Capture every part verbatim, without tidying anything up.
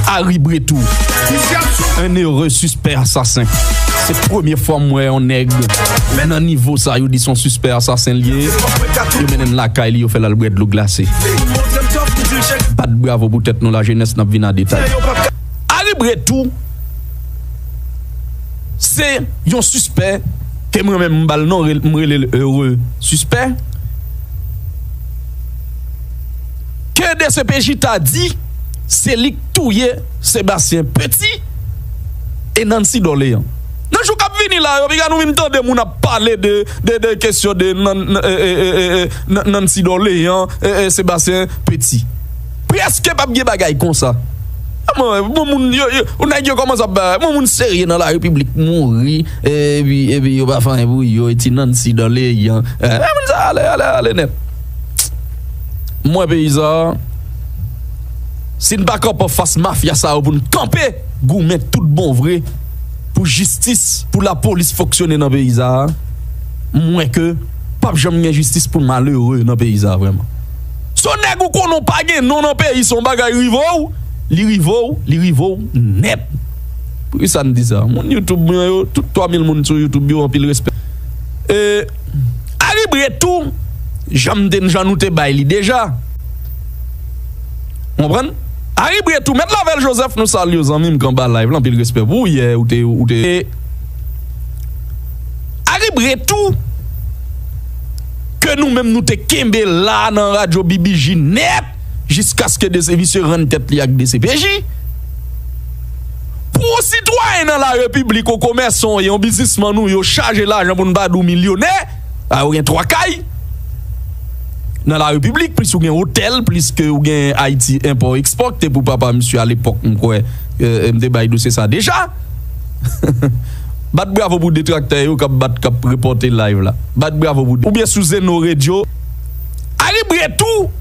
Harry Bretous, un heureux suspect assassin. Se premye fwa m wè yon nèg nan nivo sa, yo di se yon sispè asasen l ye. Yo mennen l lakay li, yo fè l al bwè dlo glase. Bat bravo pou tèt nou, lajenès, n ap vin a detay. Harry Bretous se yon sispè ke mwen menm m ba l non, m rele l ere sispè. Ke D C P J ta di se li k touye Sébastien Petit e Nancy Dorléans. Nan jou k ap vini la yo, piga nou vin tande moun ap pale de, de, de kesyon de Nan-, Nan-, e, e, e, e, e, Nan-, Nancy Dorléans, e, e, Sébastien Petit. Prèske p ap gen bagay konsa. Mwen, bon moun, yo, yo, ou nèg yo kòmanse ap bay, bon moun serye nan la repiblik mouri, epi, epi yo pa fè anyen pou yo, e ti Nancy Dorléans, e, moun sa ale, ale, ale nèt. Mwen, peyizan, si n pa kanpe anfas mafya sa yo pou n kanpe, goumen tout bon vre pou jistis, pou lapolis fonksyone nan peyi sa a, m wè ke p ap janm gen jistis pou malere nan peyi sa a vrèman. Se yon nèg ou konnen w pa gen non nan peyi, se yon bagay rive w, li rive w, li rive w nèt. Poukisa n di sa? Moun YouTube mwen yo, tout twa mil moun sou YouTube yo, anpil respè. E, Harry Bretous, jan m te, jan nou te bay li deja. Konprann? Harry Bretous, Mèt Lavelle Joseph, nou salye w, zanmi m, k anba live la, anpil respè pou ou, yè, ou te, ou te. E, Harry Bretous, ke nou menm nou te kenbe la nan radyo B B J nèt, jiskaske D C, misye rann tèt li ak D C P J. Pou yon sitwayen nan la repiblik, yon komèsan w ye, yon biznismann ou ye, w chaje lajan pou n pa di w milyonè, a, ou gen twa kay nan la repiblik, plis ou gen otèl, plis ke ou gen Ayiti Enpò Ekspò, ki te pou papa misye alepòk, m kwè, e, m te bay dosye sa deja. Bat bravo pou detraktè yo k ap bat, k ap repòte live la. Bat bravo pou, oubyen sou Zeno Radio. Harry Bretous,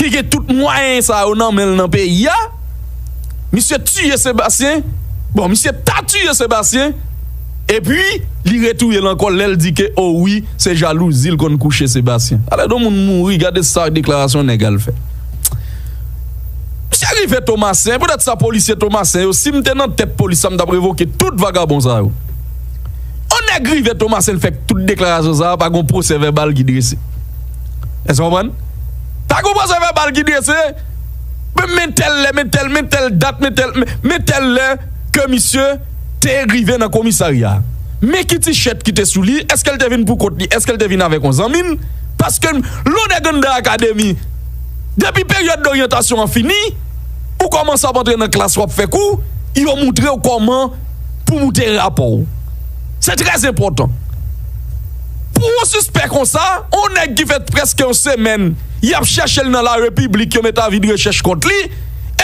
ki gen tout mwayen sa yo nan men l nan peyi a, misye tiye Sebastien. Bon, misye ta tiye Sebastien. Epi, li retouye l ankò lè l di ke, o wi, se jalouzi l konn kouche Sebastien. Ale, yon moun mouri, gade sa deklarasyon nèg al fè. Misye rive Tomasen, poutèt sa polisye Tomasen yo, si m te nan tèt polis la, m t ap revoke tout vagabon sa yo. Yon nèg rive Tomasen, l fè tout deklarasyon sa a, pa gon pwosè vèbal ki drese. Èske w konprann? Pa gon pwosè vèbal ki drese. Men, men tèl lè, men tèl, men tèl dat, men tèl, men, men tèl lè ke misye te rive nan komisarya a. Men ki tichèt ki te sou li, èske l te vin pou kont li, èske l te vin avèk yon zanmi l? Paske Lonè Ganda Academy, depi peryòd doryantasyon an fini, ou kòmanse ap antre nan klas, w ap fè kou, yo moutre w kòman pou moute rapò w. Se trè enpòtan. Pou yon sispè konsa, yon nèg ki fè prèske yon semèn, y ap chèche l nan la repiblik, yo mete avi de rechèch kont li,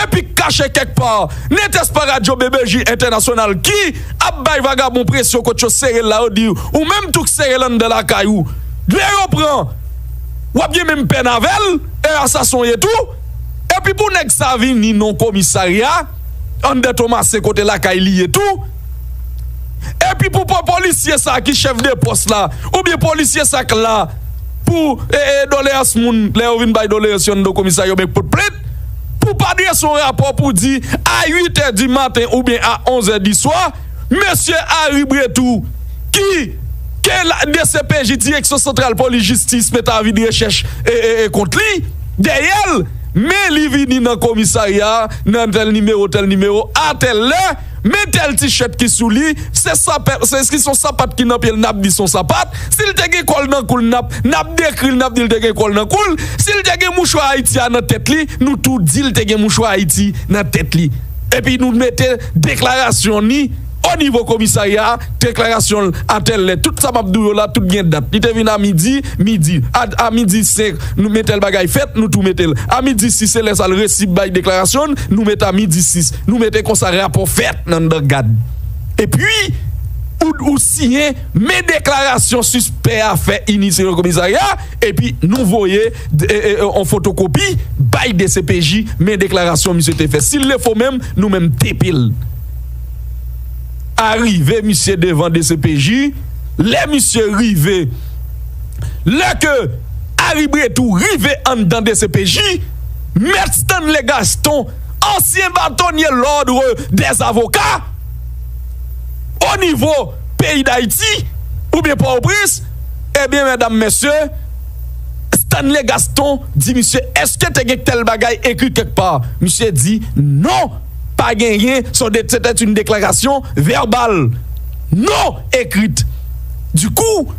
epi k kache kèk pa, netès pa radyo B B J entènasyonal ki ap bay vagabon presyon kote yo sere l la, yo di, ou menm tou k sere l anndan lakay ou, lè yo pran, w ap gen menm pèn avè l, e asasen w ye tou. Epi pou nèg sa vini nan komisarya, anndan Tomasen kote lakay li ye tou. Epi pou po-, polisye sa ki chèf de pòs la, oubyen polisye sa k la pou, e, e, doleyans moun, lè yo vin bay doleyans yo anndan komisarya oubyen k pot plent, pou pa drese yon rapò pou di a uit è di maten oubyen a onz è di swa, mesye Harry Bretous, ki, ke la, D C P J, Direksyon Santral Polis Jistis, mete avi de rechèch, e, e, e, kont li, dèyè l, men li vini nan komisarya a, nan tèl nimewo, tèl nimewo, a tèl lè, men tèl tichèt ki sou li, se sapè-, se, se yon sapat ki nan pye l, n ap di se yon sapat, si l te gen kòl nan kou l, n ap, n ap dekri l, n ap di l te gen kòl nan kou l, si l te gen mouchwa Ayiti a nan tèt li, nou tou di l te gen mouchwa Ayiti nan tèt li. Epi nou mete deklarasyon ni o nivo komisarya a, deklarasyon l a tèl lè. Tout sa m ap di w yo la, tout gen dat. Li te vin a midi, midi. A, a midi senk, nou, men tèl bagay fèt, nou tou mete l. A midi sis, se lè sa l resi bay deklarasyon l, nou mete a midi sis. Nou mete konsa rapò fèt nan anndan gad. Epi, ou, ou siyen, men deklarasyon sispè a fè inisye nan komisarya, epi nou voye, e, e, e, yon fotokopi bay D C P J, men deklarasyon misye te fè. Si l lefo menm, nou menm tepe l. Arive misye devan D C P J, lè misye rive, lè ke Harry Bretous rive anndan D C P J, Mèt Stanley Gaston Ansyen batonye lòd dèzavoka o nivo peyi Dayiti oubyen Pòtoprens, ebyen, medam, mesye, Stanley Gaston di misye, èske te gen tèl bagay ekri kèk pa? Misye di, non, pa genyen, se te yon deklarasyon vèbal, non ekrit. Dikou,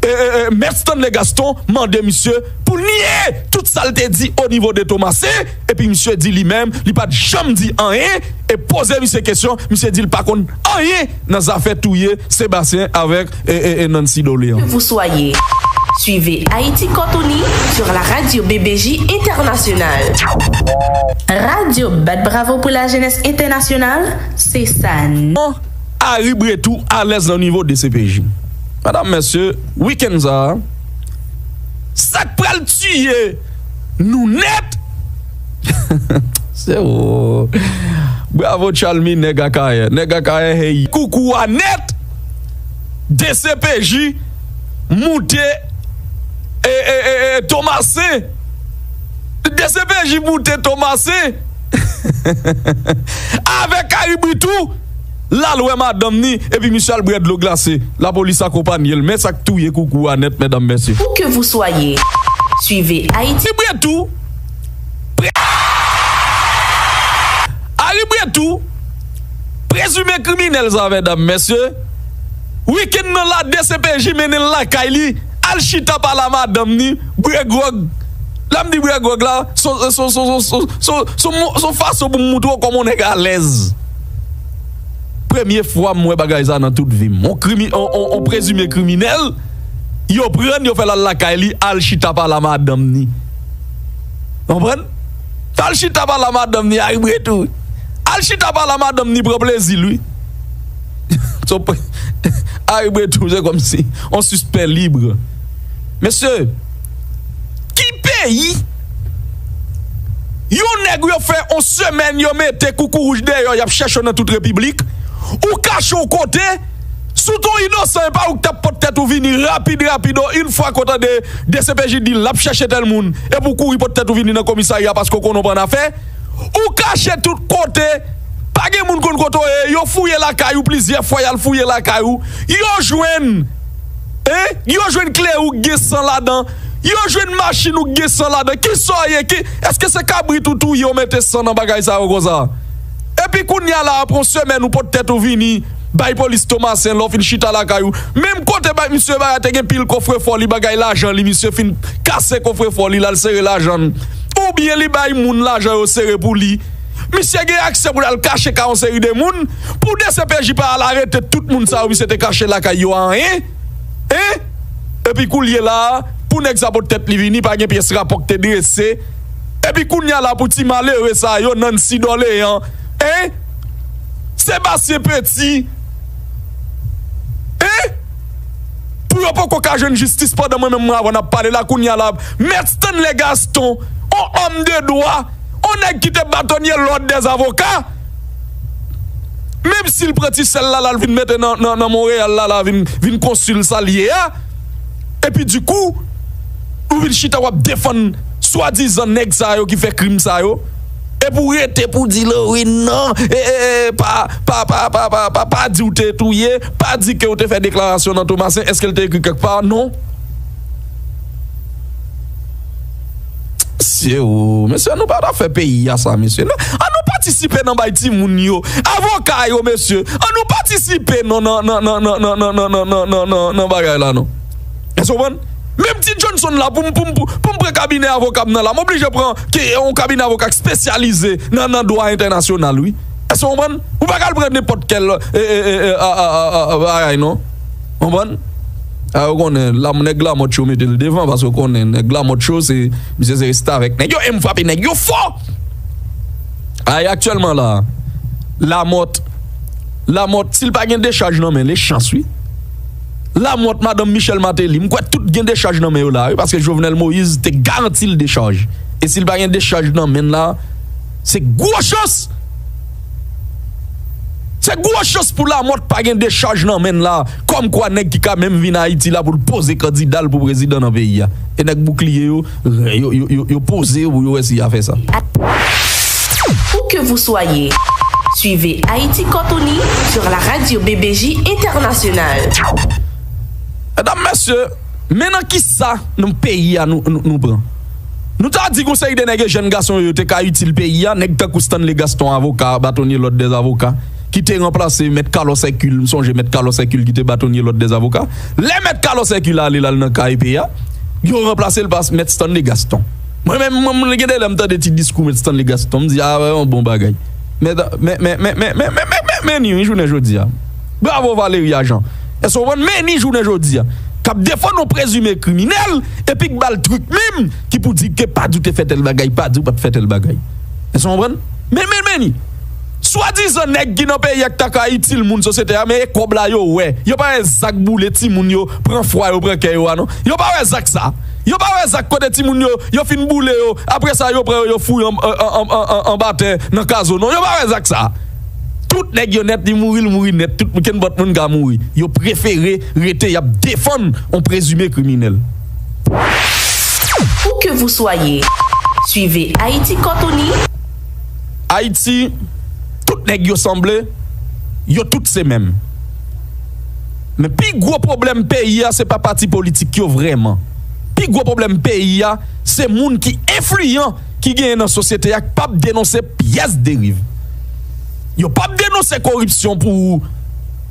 e, e, e, Mèt Stanley Gaston mande misye pou l nye tout sa l te di o nivo de Tomasen, epi misye di li menm, li pa t janm di anyen, e poze misye kesyon, misye di l pa konn anyen nan zafè touye Sébastien avèk, e, e, e, Nancy Doléan. Que vous soyez, suivez Haïti Cotonou sur la radio B B J Internationale. Radio Bat Bravo pour la Jeunesse Internationale, c'est ça. Harry Brétou alèz nan nivo D C P J. Medam, mesye, wikenn sa a, sa k pral tiye nou nèt, se ou. Bravo, Chalmy, nèg Akayè. Nèg Akayè, hey. Koukou a nèt, D C P J moute, e, e, e, e, Tomasen. D C P J moute Tomasen. Avèk Harry Brétou, l al wè madanm ni, epi misye al bwè dlo glase. Lapolis akonpanye l. Men sa k touye Koukou a nèt, medam, mesye. Où que vous soyez, suivez Haïti. Harry Brétou, pre-, Harry Brétou, prezime kriminèl sa, medam, mesye. Wikenn nan la, D C P J mennen l lakay li, al chita pale a madanm ni, bwè gwòg. Lè m di bwè gwòg la, se yon, se yon fason pou m montre w kòman yon nèg alèz. Premye fwa m wè bagay sa nan tout vi m. On krimi-, on, on, on prezime kriminèl, yo pran l, yo fè l al lakay li, al chita pale a madanm ni. Konprann? Al chita pale a madanm ni, Harry Brétou. Al chita pale a madanm ni, pran plezi l, wi. So, Harry Brétou, se kòmsi on sispè lib. Mesye, ki peyi yon nèg yo fè on semèn yo mete koukouwouj dèyè, y ap chèche w nan tout repiblik, ou kache w kote, si w te yon inosan, e pa ou ki t ap pot tèt ou vini rapid, rapid, yon fwa ke w tande D C P J di l ap chèche tèl moun, epi w kouri pot tèt ou vini nan komisarya paske w konnen w pran afè, ou kache tout kote, pa gen moun konn kote w ye, yo fouye lakay ou plizyè fwa, y al fouye lakay ou, yo jwenn, en, yo jwenn kle ou k gen san ladan, yo jwenn machin ou k gen san ladan, kisa w ye, ki, èske se kabrit ou touye ou mete san nan bagay sa yo konsa? Epi kounye a la, apre yon semèn ou pot tèt ou vini, bay polis Tomasen, lè w fin chita lakay ou. Menm kote bay misye bagay te gen pil kofrefò li, bagay lajan li, misye fin kase kofrefò li, l al sere lajan l. Oubyen li bay moun lajan yo sere pou li. Misye gen aksè pou l al kache kay yon seri de moun, pou D C P J pa al arete tout moun sa yo misye te kache lakay yo a, en? En? Epi koulye la a, pou nèg sa pot tèt li vini, pa gen pyès rapò k te drese. Epi kounye a la, pou ti malere sa yo, Nancy Doléan, en? Sébastien Petit, en? Pou yo poko ka jwenn jistis pandan mwen menm mwen avè w n ap pale la, kounye a la, Mèt Stanley Gaston, on homme de droit, on nèg ki te batonye lòd dèzavoka, menm si l pran ti sèl la, l al vin mete nan, nan, nan Monreyal la, la vin, vin konsil sa l ye a. Epi dikou, ou vin chita w ap defann swadizan nèg sa yo ki fè krim sa yo. Epi w rete pou di l, wi, non, e, e, e, pa, pa, pa, pa, pa, pa, pa di w te touye, pa di ke w te fè deklarasyon nan Tomasen, èske l te ekri kèk pa? Non. Mesye, o, mesye, nou pa ta fè peyi a sa, mesye. Non, an nou patisipe nan bay timoun yo, avoka yo, mesye. An nou patisipe non, nan, nan, nan bagay la, non. Èske w konprann? Menm ti Johnson la, pou m, pou m, pou, pou m pran kabinè avoka m nan la, m oblije pran ke, yon kabinè avoka k espesyalize nan, nan dwa entènasyonal, wi. Èske w konprann? Ou pa ka al pran nenpòt kèl, e, e, e, e, a, a, a, a, bagay, non. Konprann? A, ou konnen, la, nèg Lamòt Cho mete l devan, paske ou konnen, nèg Lamòt Cho, se, misye se restavèk nèg yo, e m frape nèg yo fò! Ay, aktyèlman la, Lamòt, Lamòt, si l pa gen dechaj nan men l, e chans, wi. Lamòt, madanm Michel Martelly, m kwè tout gen dechaj nan men yo la, wi, paske Jovenel Moïse te garanti l dechaj. E si l pa gen dechaj nan men l la, se gwo chans! Se gwo chans pou Lamòt pa gen dechaj nan men l la, kòmkwa nèg ki ka menm vin Ayiti la pou l poze kandida l pou prezidan nan peyi a. E nèg boukliye yo, yo, yo, yo, yo poze yo pou yo wè si y a fè sa. Où que vous soyez, suivez Haïti Cortoni sur la radio B B J Internationale. Medam, mesye, men nan kisa nan peyi a nou, nou, nou pran. Nou ta di gon seri de nèg e jèn gason yo te ka itil peyi a, nèg tankou Stanley Gaston, avoka, batonye lòd dèz avoka, ki te ranplase Mèt Carlos Hercule, m sonje Mèt Carlos Hercule ki te batonye lòd dèz avoka. Lè Mèt Carlos Hercule ale l al nan K E P a, yo ranplase l pa Mèt Stanley Gaston. Mwen menm, mwen, mwen gen de lè m tande ti diskou Mèt Stanley Gaston, m di, a, yon bon bagay. Men, men, men, men, men, men, men, men, men, men, men, ni, wi, jounen jodi a. Bravo Valeria Jean. Èske w konprann? Men ni jounen jodi a. K ap defann yon prezime kriminèl, epi k ba l trik menm, ki pou di ke pa di w te fè tèl bagay, pa di w pa t fè tèl bagay. Èske w konprann? Men, men, men ni. Swadizan nèg ki nan peyi a k ta ka itil moun sosyete a, men e kòb la yo wè. Yo pa wè zak boule timoun yo, pran fwa yo, pran kè yo a non. Yo pa wè zak sa. Yo pa wè zak kote timoun yo, yo fin boule yo, apre sa yo pran yo, yo fouye an, an, an, an, an, anba tè nan kazo non. Yo pa wè zak sa. Tout nèg yo nèt, li mouri, li mouri nèt. Tout kenpòt moun ka mouri. Yo prefere rete, y ap defann yon prezime kriminèl. Où que vous soyez, suivez Haïti Cortoni. Ayiti, tout nèg yo sanble, yo tout se menm. Men pi gwo pwoblèm peyi a, se pa pati politik yo vrèman. Pi gwo pwoblèm peyi a, se moun ki enfliyan ki genyen nan sosyete a k p ap denonse pyès deriv. Yo p ap denonse koripsyon pou ou.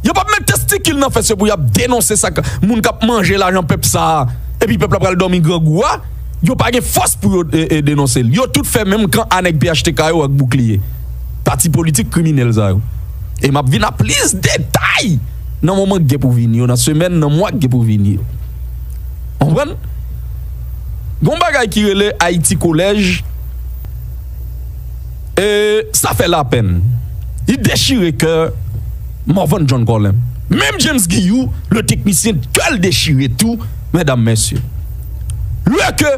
Yo p ap met testikil nan fès yo pou y ap denonse sa k, moun k ap manje lajan pèp sa a. Epi pèp la pral dòmi grangou a. Yo pa gen fòs pou yo e, e, denonse l. Yo tout fè menm kan a nèg P H T K yo ak boukliye. Pati politik kriminèl sa yo. E m ap vin a plis detay nan moman k gen pou vini yo, nan semèn, nan mwa k gen pou vini yo. Konprann? Gon bagay ki rele Ayiti Kolèj. E sa fè lapenn. Li dechire kè Morvan John Colin. Menm James Guilloux, le teknisyen, kè l dechire tou, medam, mesye. Lè ke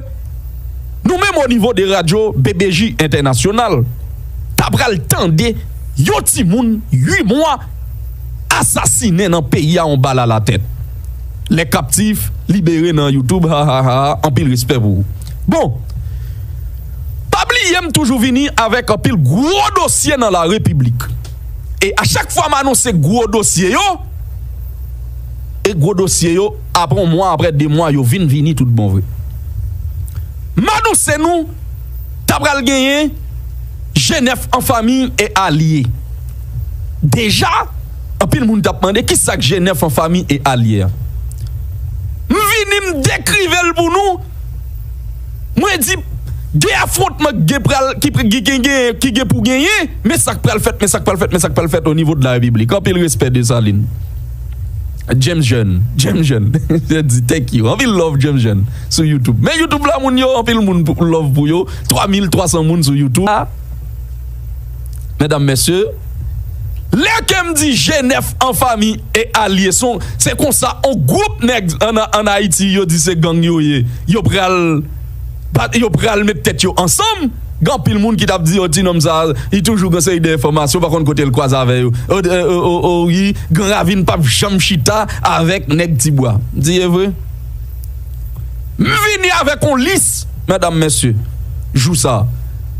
nou menm o nivo de radyo B B J entènasyonal, ta pral tande yon timoun uit mwa asasinen nan peyi a yon bal a latèt. Les captifs libérés nan YouTube, ha, ha, ha, ha, anpil respè pou ou. Bon, pa bliye m toujou vini avèk anpil gwo dosye nan la repiblik. E a chak fwa m anonse gwo dosye yo, e gwo dosye yo, apre yon mwa, apre de mwa, yo vin vini tout bon vre. M anonse nou, ta pral genyen G nèf an fanmi e alye. Deja, anpil moun t ap mande, kisa k G nèf an fanmi e alye a? M vini, m dekrive l pou nou. Mwen di, gen afwontman ki gen pral, ki, ki, ki, ki, ki gen pou genyen, men sa k pral fèt, men sa k pral fèt, men sa k pral fèt o nivo de la repiblik. Anpil respè Desalin. James Jeune, James Jeune. Yo di thank you. Anpil love James Jeune sou YouTube. Men YouTube la, moun yo, anpil moun pou, love pou yo. Twa mil twa san moun sou YouTube. Medam, mesye, lè ke m di G nèf an fanmi e alye, se konsa, on gwoup nèg ann, ann Ayiti, yo di se gang yo ye. Yo pral, yo pral met tèt yo ansanm. Gen anpil moun ki t ap di, o, ti nonm sa, li toujou gen seri de enfòmasyon, pa konn kote l kwaze avè yo. O, o, o, o, wi, Gran Ravin p ap janm chita avèk nèg Tibwa. M di, e vre? M vini avèk on lis, medam, mesye, jou sa.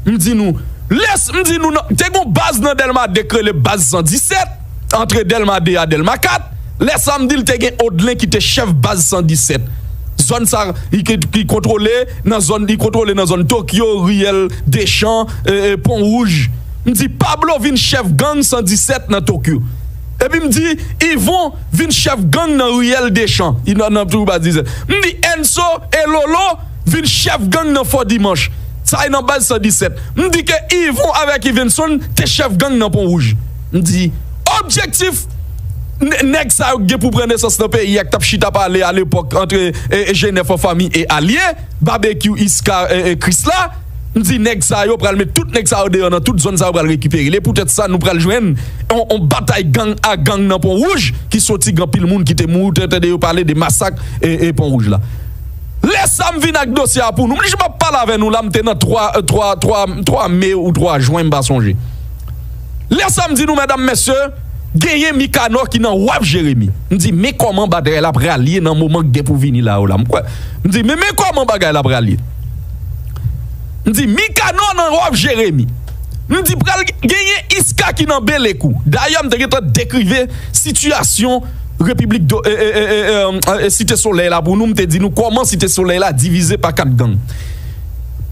M di nou, lès, m di nou, nan, te gon baz nan Dèlma de k rele baz san disèt, antre Dèlma de a Dèlma kat. Lè sa, m di l te gen Odlen ki te chèf baz san disèt. Zòn sa, li ki, ki kontwole nan zòn, li kontwole nan zòn Tokyo, riyèl Dechan, e, e, Pon Wouj. M di Pablo vin chèf gang san disèt nan Tokyo. Epi m di Yvon vin chèf gang nan riyèl Dechan. Li nan, nan tou baz disèt. M di Enso e Lolo vin chèf gang nan Fò Dimanch. Sa e nan baz san disèt. M di ke Yvon avèk Yvenson te chèf gang nan Pon Wouj. M di, objektif n-, nèg sa yo k gen pou pran nesans nan peyi a, k t ap chita pale alepòk antre, e, e, G nèf an fanmi e alye, Babekyou, Iska, e, e, Krisla, m di nèg sa yo pral met tout nèg sa yo deyò nan tout zòn sa yo pral rekipere. E poutèt sa nou pral jwenn on, on batay gang a gang nan Pon Wouj ki soti gen anpil moun ki te mouri, ou te tande yo pale de masak, e, e, Pon Wouj la. Lè sa m vin ak dosye a pou nou. M, jan m ap pale avè nou la, m te nan twa, twa, twa, twa me ou twa jen, m pa sonje. Lè sa m di nou, medam, mesye, genyen Mikanò ki nan Waf Jeremi. M di, men kòman bagay la pral ye nan moman k gen pou vini la yo la. M kwè, m di, men, men kòman bagay la pral ye. M di, Mikanò nan Waf Jeremi. M di pral genyen iska ki nan Belekou. Dayè, m te gentan dekrive sitiyasyon Repiblik do, e, e, e, e, e, e, Site Solèy la pou nou. M te di nou kòman Site Solèy la divize pa kat gang.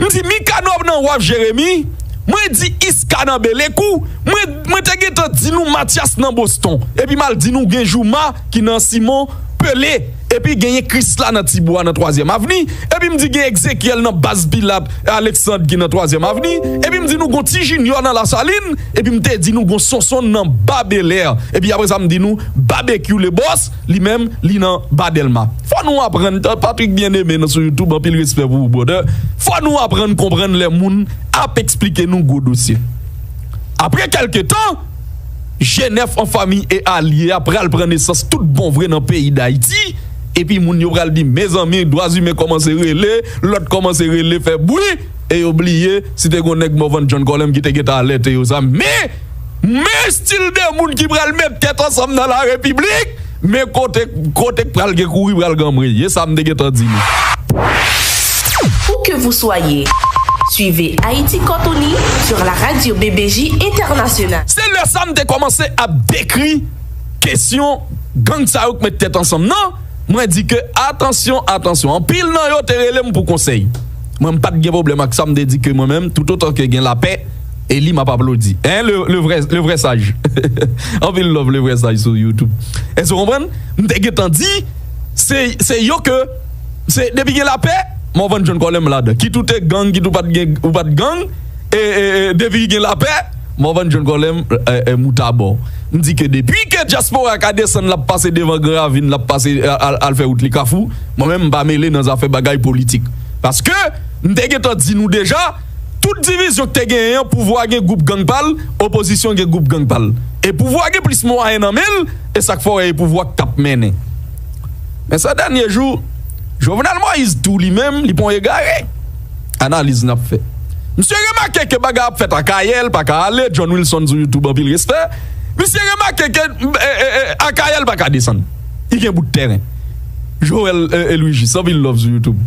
M di Mikanòb nan Waf Jeremi, mwen di iska nan Belekou, mwen, mwen te gentan di nou Matyas nan Boston. Epi m al di nou gen Jouma ki nan Simon Pele. Epi genyen Krisla nan Tibwa nan twazyèm avni. Epi m di gen Egzekyèl nan Baz Pilat, Aleksann ki nan twazyèm avni. Epi m di nou gon Ti Jinyò nan Lasalin. Epi m te di nou gon Sonsonn nan Ba Belè. Epi apre sa m di nou Babekyou Lebòs, li menm, li nan Ba Dèlma. Fò nou aprann, Patrick Bien-Aimé nan sou YouTube, anpil respè pou ou, brother. Fò nou aprann konprann lè moun ap eksplike nou gwo dosye. Apre kèlke tan, G nèf an fanmi e alye a pral pran nesans tout bon vre nan peyi Dayiti, epi moun yo pral di, mezanmi, dwa imen kòmanse rele, lòt kòmanse rele, fè bri, e yo bliye, si te gon nèg Morvan John Colem ki te gentan alète yo sa, men, men estil de moun ki pral met tèt ansanm nan la repiblik, men kote, kote k pral gen kouri, pral gen anmwey. E sa m te gentan di nou. Où que vous soyez, suivez Haïti Quand on lit sur la radio B B J Internationale. Se lè sa m te kòmanse ap dekri kesyon gang sa yo k met tèt ansanm nan. Mwen di ke atansyon, atansyon. Anpil nan yo te rele m pou konsèy. Mwen, m pa t gen pwoblèm ak sa, m te di ke mwen menm, toutotan ke gen lapè, e li m ap aplodi. Hein, le, le vrai, le vrai sage. Anpil love, le vrai sage sou YouTube. Èske w konprann? M te gentan di, se, se yo ke, se, depi gen lapè, Morvan John Colem ladan. Kit ou te gang, kit ou pa t gen, ou pa t gang, e, e, e, depi gen lapè, Morvan John Colem, e, e, moutabò. M di ke depi ke dyaspora ka desann, l ap pase devan Gran Ravin, l ap pase, al, al, al fè wout li Kafou, mwen menm, m pa mele nan zafè bagay politik. Paske, m te gentan di nou deja, tout divizyon k te genyen an, pouvwa gen gwoup gang pa l, opozisyon gen gwoup gang pa l. E pouvwa gen plis mwayen nan men l, e sa k fè w wè e pouvwa k t ap mennen. Men sa dènye jou, Jovenel Moïse tou li menm, li pa yon egare. Analiz n ap fè. Misye remake ke bagay ap fèt Akayè, l pa ka ale, John Wilson sou YouTube, anpil respè. Misye remake ke, e, e, e, Akayè, l pa ka desann. Li gen bout tèren. Joel, e, e, Louis Juste, anpil love sou YouTube.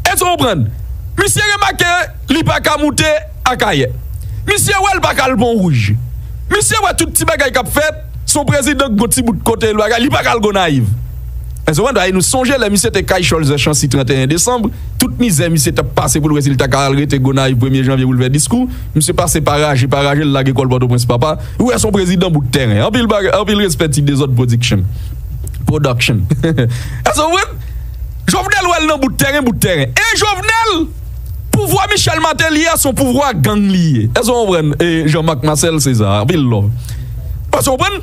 Èske w konprann? Misye remake li pa ka moute Akayè. Misye wè l pa ka al Pon Wouj. Misye wè tout ti bagay k ap fèt, se yon prezidan k gon ti bout kote l bagay, li pa ka al Gonayiv. Èske w konprann? Dayè, nou sonje lè misye te kay Cholzè Chancy trannteyen desanm, tout mizè misye t ap pase pou l wè si l ta ka al rete Gonayiv premye janvye pou l fè diskou, misye pase pa raje, pa raje, l lage kò l Pòtoprens papa. Ou wè se yon prezidan bout tèren. Anpil bagay, anpil respè Ti Dezòd Production. Production. Èske w konprann? Jovenel wè l nan bout tèren, bout tèren. E Jovenel, pouvwa Michel Martelly a, se yon pouvwa gang li ye. Èske w konprann? E Jean-Marc Marcel César, anpil love. Èske w konprann?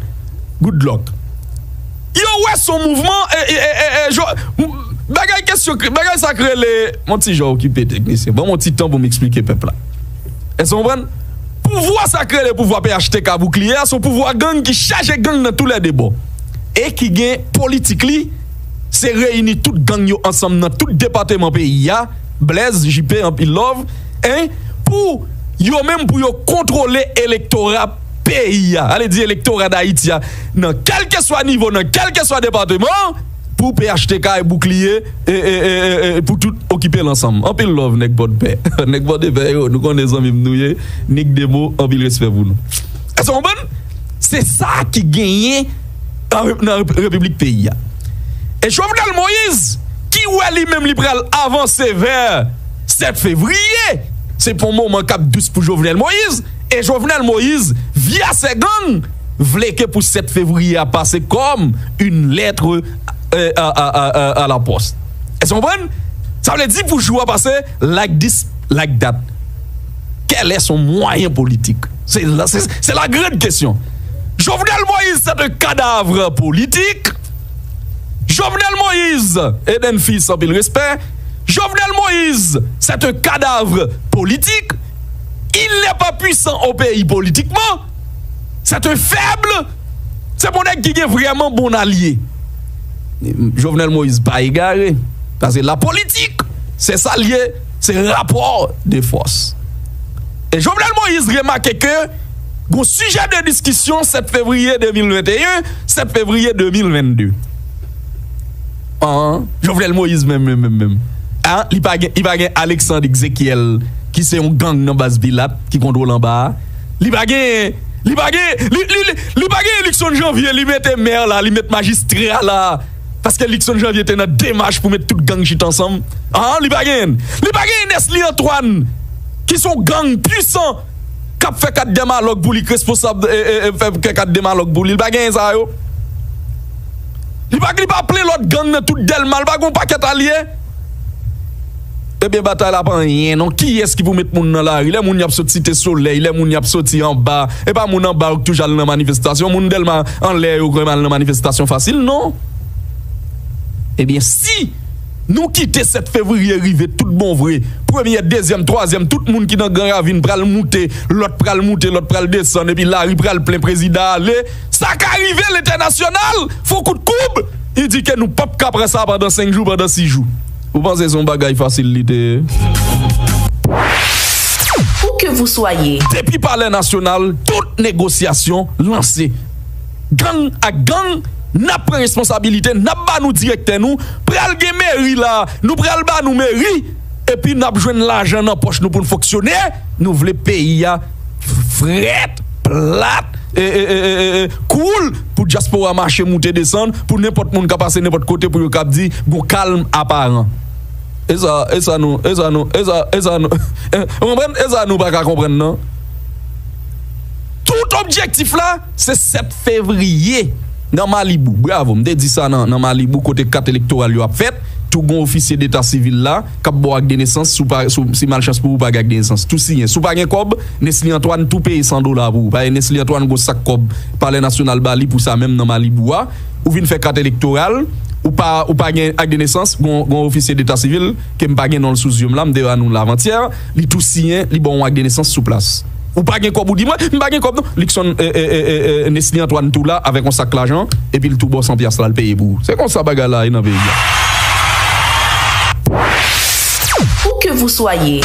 Good luck. Yo wè se yon mouvman, e, e, e, e, e, jo, m, bagay kesyon, bagay sa k rele, m yon ti jan okipe teknisyen. Ban m yon ti tan pou m eksplike pèp la. Èske w konprann? Pouvwa sa k rele pouvwa P H T K Boukliye a, se yon pouvwa gang ki chaje gang nan toulède bò. E ki gen politik li, se reyini tout gang yo ansanm nan tout depatman peyi a, Blaise, J P, anpil love, en, pou yo menm, pou yo kontwole elektora peyi a, ale di elektora Dayiti a, nan kèlkeswa nivo, nan kèlkeswa depatman, pou P H T K e Boukliye, e, e, e, e, e, pou tout okipe l ansanm. Anpil love, nèg Pòdpè. Nèg Pòdpè yo, nou konnen zanmi m nou ye. Nik Demo, anpil respè pou nou. Èske w konprann? Se sa ki genyen nan, nan Rep-, Repiblik peyi a. E Jovenel Moïse, ki wè li menm li pral avanse vè sèt fevriye, se pa yon moman k ap dous pou Jovenel Moïse. E Jovenel Moïse, via sè gang, vle ke pou sèt fevriye a pase kòm une lettre, euh, à, à, à, à, à la poste. Èske w konprann? Sa vle di pou jou a pase like this, like that. Quel est son moyen politique? C'est la, c'est, c'est la grande question. Jovenel Moïse, c'est un cadavre politique. Jovenel Moïse, Eden Fils, anpil respè. Jovenel Moïse, c'est un cadavre politique. Il n'est pas puissant au pays politiquement. C'est un faible. Se pa yon nèg ki gen vrèman bon alye. Jovenel Moïse pa egare. Paske la politik, se sa l ye, se rapò de fòs. E Jovenel Moïse remake ke gon sijè de diskisyon sèt fevriye de mil venteyen, sèt fevriye de mil vennde. An, Jovenel Moïse menm, menm, menm, menm. An, li pa gen, li pa gen Alexandre Exequiel, ki se yon gang nan baz Pilat, ki kontwole anba a. Li pa genyen, li pa genyen, li, li, li, li pa genyen Luckson Janvier, li mete mè la, li met majistra la. Paske Luckson Janvier te nan demach pou met tout gang chita ansanm. Ah, li pa genyen. Li pa genyen Nesly Antoine, ki se yon gang pwisan, k ap fè kat dèmalòg pou li, k responsab, e, e, e, fè kat dèmalòg pou li. Li pa genyen sa yo. Li pa, li pa plen lòt gang nan tout Dèlma, li pa gen yon pakèt alye. Ebyen, batay la pa anyen non. Kiyès ki pou met moun nan lari? Lè moun y ap sot Site Solèy, lè moun y ap soti anba, e pa moun anba yo k toujou al nan manifestasyon. Moun Dèlma anlè yo k renmen al nan manifestasyon fasil, non. Ebyen, si nou kite sèt fevriye rive tout bon vre, premyè, dezyèm, twazyèm, tout moun ki nan Gran Ravin pral moute, lòt pral moute, lòt pral desann, epi lari pral plen, prezidan ale, sa ka rive, lentènasyonal fè yon kout koub. Li di ke nou p ap ka pran sa pandan senk jou, pandan sis jou. Ou panse se yon bagay fasil li te ye? Où que vous soyez. Depi Palè Nasyonal, tout negosyasyon lanse. Gang ak gang, n ap pran responsabilite, n ap ba nou direktè nou, pral gen meri la, nou pral ba nou meri, epi n ap jwenn lajan nan pòch nou pou n fonksyone. Nou vle peyi a frèt, plat, e, e, e, e, e, cool, pou dyaspora mache moute desann, pou nenpòt moun ka pase nenpòt kote pou yo kab di gon kalm aparan. E sa, e sa nou, e sa nou, e sa, e sa nou, ou konprann? E sa nou pa ka konprann non. Tout objektif la, se sèt fevriye nan Malibou. Bravo, m te di sa nan, nan Malibou kote kat elektoral yo ap fèt. Tou gon ofisye deta sivil la k ap ba w ak de nesans, si w pa, si w, si malchans pou ou, ou pa gen ak de nesans. Tou siyen. Si w pa gen kòb, Nesly Antoine tou peye san dola pou ou. Paske Nesly Antoine gon sak kòb Palè Nasyonal ba li pou sa menm nan Malibou a. Ou vin fè kat elektoral, ou pa, ou pa gen ak de nesans, gon, gon ofisye deta sivil, ke m pa gen non l sou zye m la, m te ba nou l avantyè, li tou siyen, li ba w yon ak de nesans sou plas. Ou pa gen kòb, ou di mwen, m pa gen kòb non. Luckson, e, e, e, e, e, Nesly Antoine tou la avèk yon sak lajan, epi l tou ba w san pyas la, l peye pou ou. Se konsa bagay la ye nan peyi a. Où que vous soyez,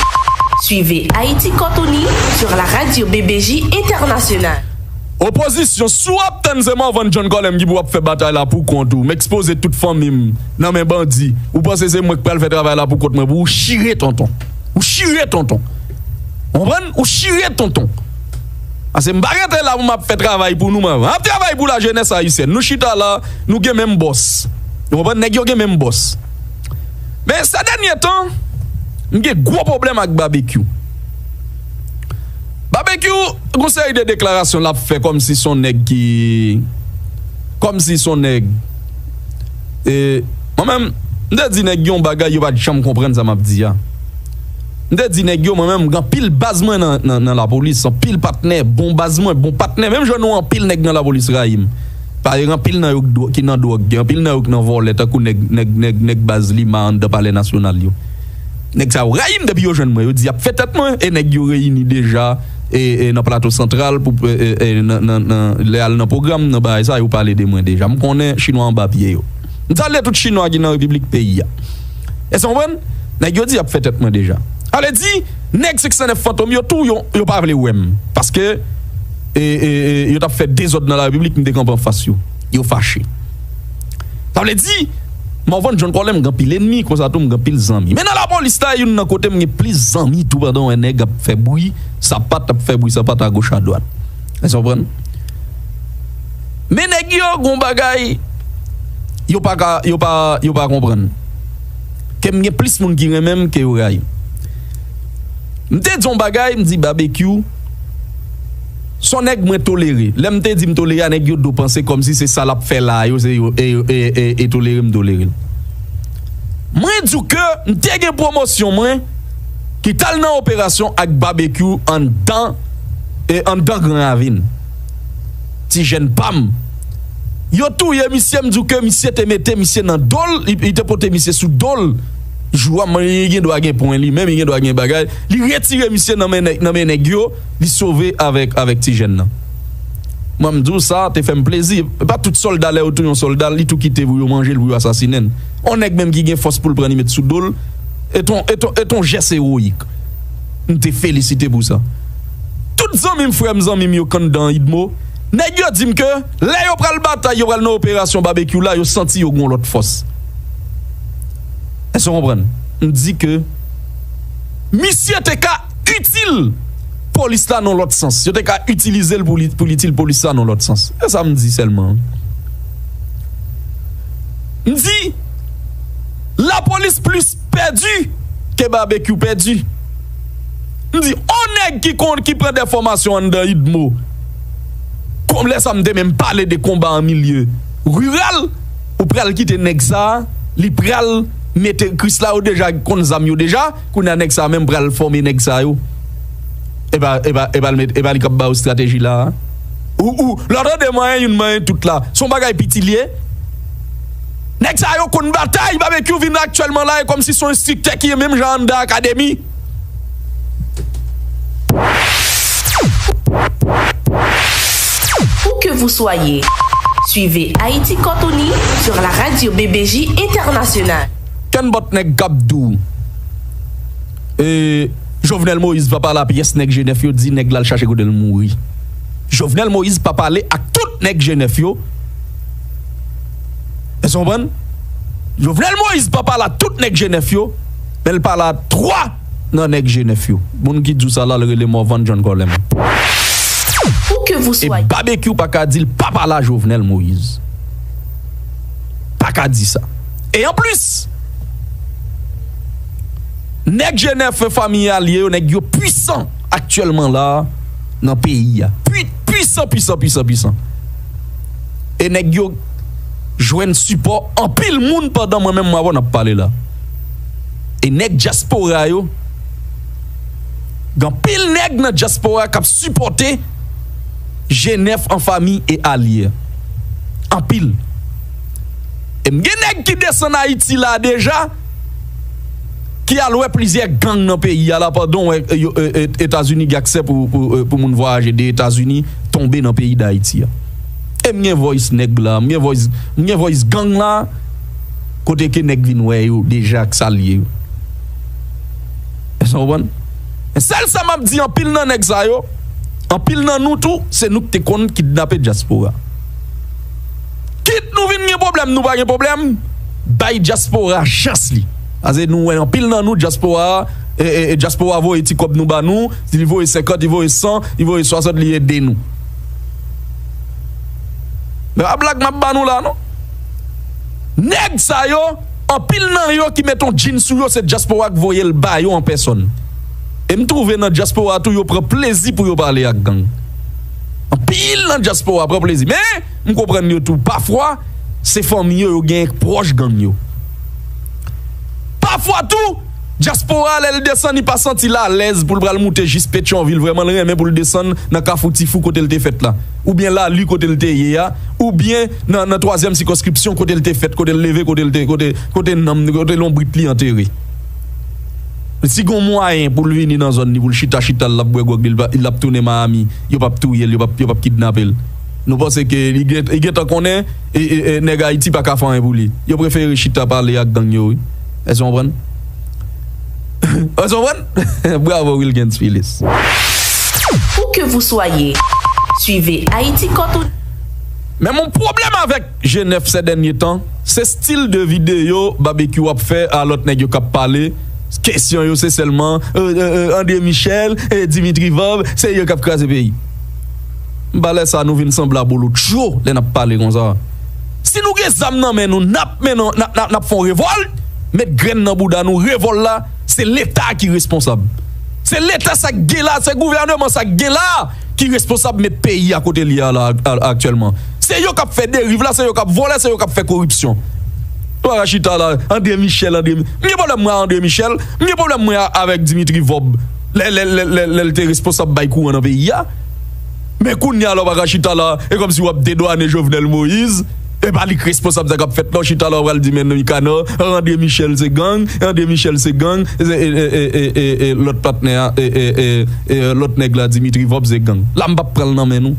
suivez Haïti Cortoni sur la radio B B J Internationale. Opozisyon, si w ap tann se Morvan John Colem ki pou ap fè batay la pou kont ou, m ekspoze tout fanmi m nan men bandi, ou panse se mwen k pral fè travay la pou kont mwen pou ou? Chire tonton. Ou chire tonton. Ou konprann? Ou chire tonton. Paske m pa rete la pou m ap fè travay pou nou, mwen. M ap travay pou lajenès ayisyèn. Nou chita la, nou gen menm bòs. Ou konprann? Nèg yo gen menm bòs. Men, sè dènye tan, m gen gwo pwoblèm ak Babekyou. Babekyou, gon seri de deklarasyon l ap fè kòmsi se yon nèg ki, kòmsi se yon nèg, e, mwen menm, m te di nèg yo yon bagay, yo pa t janm konprann sa m ap di a. M te di nèg yo, mwen menm, m gen anpil baz mwen nan, nan, nan lapolis, anpil patnè, bon baz mwen, bon patnè, menm jan nou anpil nèg nan lapolis rayi m. Paske gen anpil nan yo k dwo-, ki nan dwòg, gen anpil nan yo k nan vòlè, tankou nèg, nèg, nèg, nèg baz Lima anndan Palè Nasyonal yo. Nèg sa yo rayi m depi yo jwenn mwen, yo di y ap fè tèt mwen, e nèg yo reyini deja, e, e nan Plato Santral, pou, e, e, e, nan, nan, nan, lè y al nan pwogram, nan bagay sa, yo pale de mwen deja. M konnen Chinwa anba pye yo. M salye tout Chinwa ki nan Repiblik peyi a. Èske w konprann? Nèg yo di y ap fè tèt mwen deja. Sa vle di, nèg senk san nèf Fantom yo tou, yo, yo pa vle wè m. Paske, e, e, e, yo t ap fè dezòd nan Larepiblik, m te kanpe anfas yo. Yo fache. Sa vle di, Morvan John Colem gen anpil ènmi, konsa tou m gen anpil zanmi. Men nan lapolis la, youn nan kote m gen plis zanmi tou pandan w wè nèg ap fè bri sapat, ap fè bri sapat agoch adwat. Èske w konprann? Men nèg yo, gon bagay, yo pa ka, yo pa, yo pa konprann. Ke m gen plis moun ki renmen m ke yo rayi m. M te di yon bagay, m di Babekyou, se yon nèg mwen tolere. Lè m te di m tolere a, nèg yo do panse kòmsi se sa l ap fè la a, yo, se yo, e, e, e, e tolere m tolere l. Mwen di w ke m te gen pwomosyon mwen ki t al nan operasyon ak Babekyou anndan, e, anndan Gran Ravin. Ti jèn pa m. Yo touye misye, m di w ke misye te mete misye nan do l, li, li te pote misye sou do l. Jou a, li gen dwa gen pwen li menm, li gen dwa gen bagay. Li retire misye nan men nèg, nan men nèg yo, li sove avèk, avèk ti jèn nan. Mwen, m di w sa, te fè m plezi. E pa tout sòlda, lè yo touye yon sòlda, li tou kite pou yo manje l, pou yo asasinen l. Yon nèg menm ki gen fòs pou l pran li met sou do l, e t on, e t on, e t on jès ewoyik. M te felisite pou sa. Tout zanmi m, frè m, zanmi m yo k anndan Idmo, nèg yo di m ke lè yo pral batay, yo pral nan operasyon Babekyou la, yo santi yo gen yon lòt fòs. Èske w konprann? M di ke misye te ka itil polis la nan lòt sans. Yo te ka itilize l pou li, pou li itil polis la nan lòt sans. Se sa m di sèlman. M di, lapolis plis pèdi ke Babekyou pèdi. M di, on nèg ki konn, ki pran de fòmasyon anndan idmo. Kon lè sa m te menm pale de konba an milye riral, ou pral kite nèg sa a, li pral mete Krisla yo deja konn zam yo deja, kounye a nèg sa a menm pral fòme nèg sa yo. E pa, e pa, e pa l met, e pa li k ap ba yo estrateji la a. Ou, ou, lè w tande manyen youn, manyen tout la. Se yon bagay piti l ye. Nèg sa yo konn batay, Babekyou vin aktyèlman la, e kòmsi se yon enstriktè ki ye menm jan anndan akademi. Où que vous soyez, suivez Haïti Kòtoni sur la radio B B J Internationale. Kenn bòt nèg k ap di w, e, Jovenel Moïse pa pale a pyès nèg G nèf yo, di nèg la al chache kote l mouri. Jovenel Moïse pa pale ak tout nèg G nèf yo. Èske w konprann? Jovenel Moïse pa pale a tout nèg G nèf yo, men l pale a twa nan nèg G nèf yo. Moun ki di w sa la, l rele Morvan John Colem. Où que vous soyez. E Babekyou pa ka di l pa pale a Jovenel Moïse. Pa ka di sa. E anplis, nèg G nèf, fanmi alye yo, nèg yo pwisan aktyèlman la a nan peyi a. Pwi-, pwisan, pwisan, pwisan, pwisan. E nèg yo jwenn sipò anpil moun pandan mwen menm m avè w n ap pale la. E nèg dyaspora yo, gen anpil nèg nan dyaspora k ap sipòte G nèf an fanmi e alye. Anpil. E m gen nèg ki desann Ayiti la deja, ki al wè plizyè gang nan peyi a la pandan w wè, e, yo, e, e, Etazini gen aksè pou, pou, e, pou moun vwayaje de Etazini tonbe nan peyi Dayiti a. E m gen voice nèg la, m gen voice, m gen voice gang la, kote ke nèg vin wè yo deja ak sa l ye yo. Èske w konprann? Men sèl sa m ap di anpil nan nèg sa yo, anpil nan nou tou, se nou ki te konn kidnape dyaspora. Kit nou vin gen pwoblèm, nou pa gen pwoblèm, bay dyaspora chans li. Paske nou wè anpil nan nou, dyaspora, e, e, e, dyaspora voye ti kòb nou ba nou, si li voye senkant, li voye san, li voye swasant, li ede nou. Men pa blag m ap ba nou la non. Nèg sa yo, anpil nan yo ki met yon djin sou yo, se dyaspora k voye l ba yo an pèsòn. E m twouve nan dyaspora tou, yo pran plezi pou yo pale ak gang. Anpil nan dyaspora pran plezi. Men, m konprann yo tou. Pafwa, se fanmi yo, yo genyen k pwòch gang yo. Pafwa tou, dyaspora, lè l desann, li pa santi l alèz pou l pral moute jis Petyonvil. Vrèman, l renmen pou l desann nan Kafou Tifou kote l te fèt la. Oubyen Lali kote l te ye a. Oubyen nan, nan twazyèm sikonskripsyon kote l te fèt, kote l leve, kote l te, kote, kote nanm, kote lonbrit li antere. Si gen yon mwayen pou l vini nan zòn li, pou l chita, chita, l ap bwè gwòg li, l pa, l ap tounen Miami, yo p ap touye l, yo p ap, yo p ap kidnape l. Nou panse ke li gen, li gentan konnen, e, e, e, nèg Ayiti pa ka fè anyen pou li. Yo prefere chita pale ak gang yo, wi. Èske w konprann? Èske w konprann? Bravo, Wilgens Phyllis. Où que vous soyez, suivez Haïti Kòtoni. Men mon pwoblèm avèk G nèf ces derniers temps, se stil de videyo Babekyou ap fè a lòt nèg yo k ap pale. Kesyon yo se sèlman, e, e, e, André Michel, e, Dimitri Vorbe, se yo k ap kraze peyi. M pa lè sa nou vin sanble abolo tjo lè n ap pale konsa. Si nou gen zam nan men nou, n ap mennen, n ap, n ap, n ap fè yon revòlt, met grenn nan bouda nou, revòlt la, se Leta ki responsab. Se Leta sa k gen la, se gouvèneman sa k gen la ki responsab met peyi a kote l ye a la, a, aktyèlman. Se yo k ap fè deriv la, se yo k ap vòlè, se yo k ap fè koripsyon. Nou pa ka chita la, André Michel, André, m gen pwoblèm mwen a André Michel, m gen pwoblèm mwen a, avèk Dimitri Vorbe, lè, lè, lè, lè, lè l te responsab bay kouran nan peyi a. Men kounye a la, w pa ka chita la, e kòmsi w ap dedwane Jovenel Moïse. E pa li k responsab sa k ap fèt la, w chita la, w pral di men Nikanò, André Michel se gang, André Michel se gang, e, e, e, e, e, e, e, lòt patnè a, e, e, e, e, lòt nèg la, Dimitri Vorbe se gang. La, m p ap pran l nan men nou.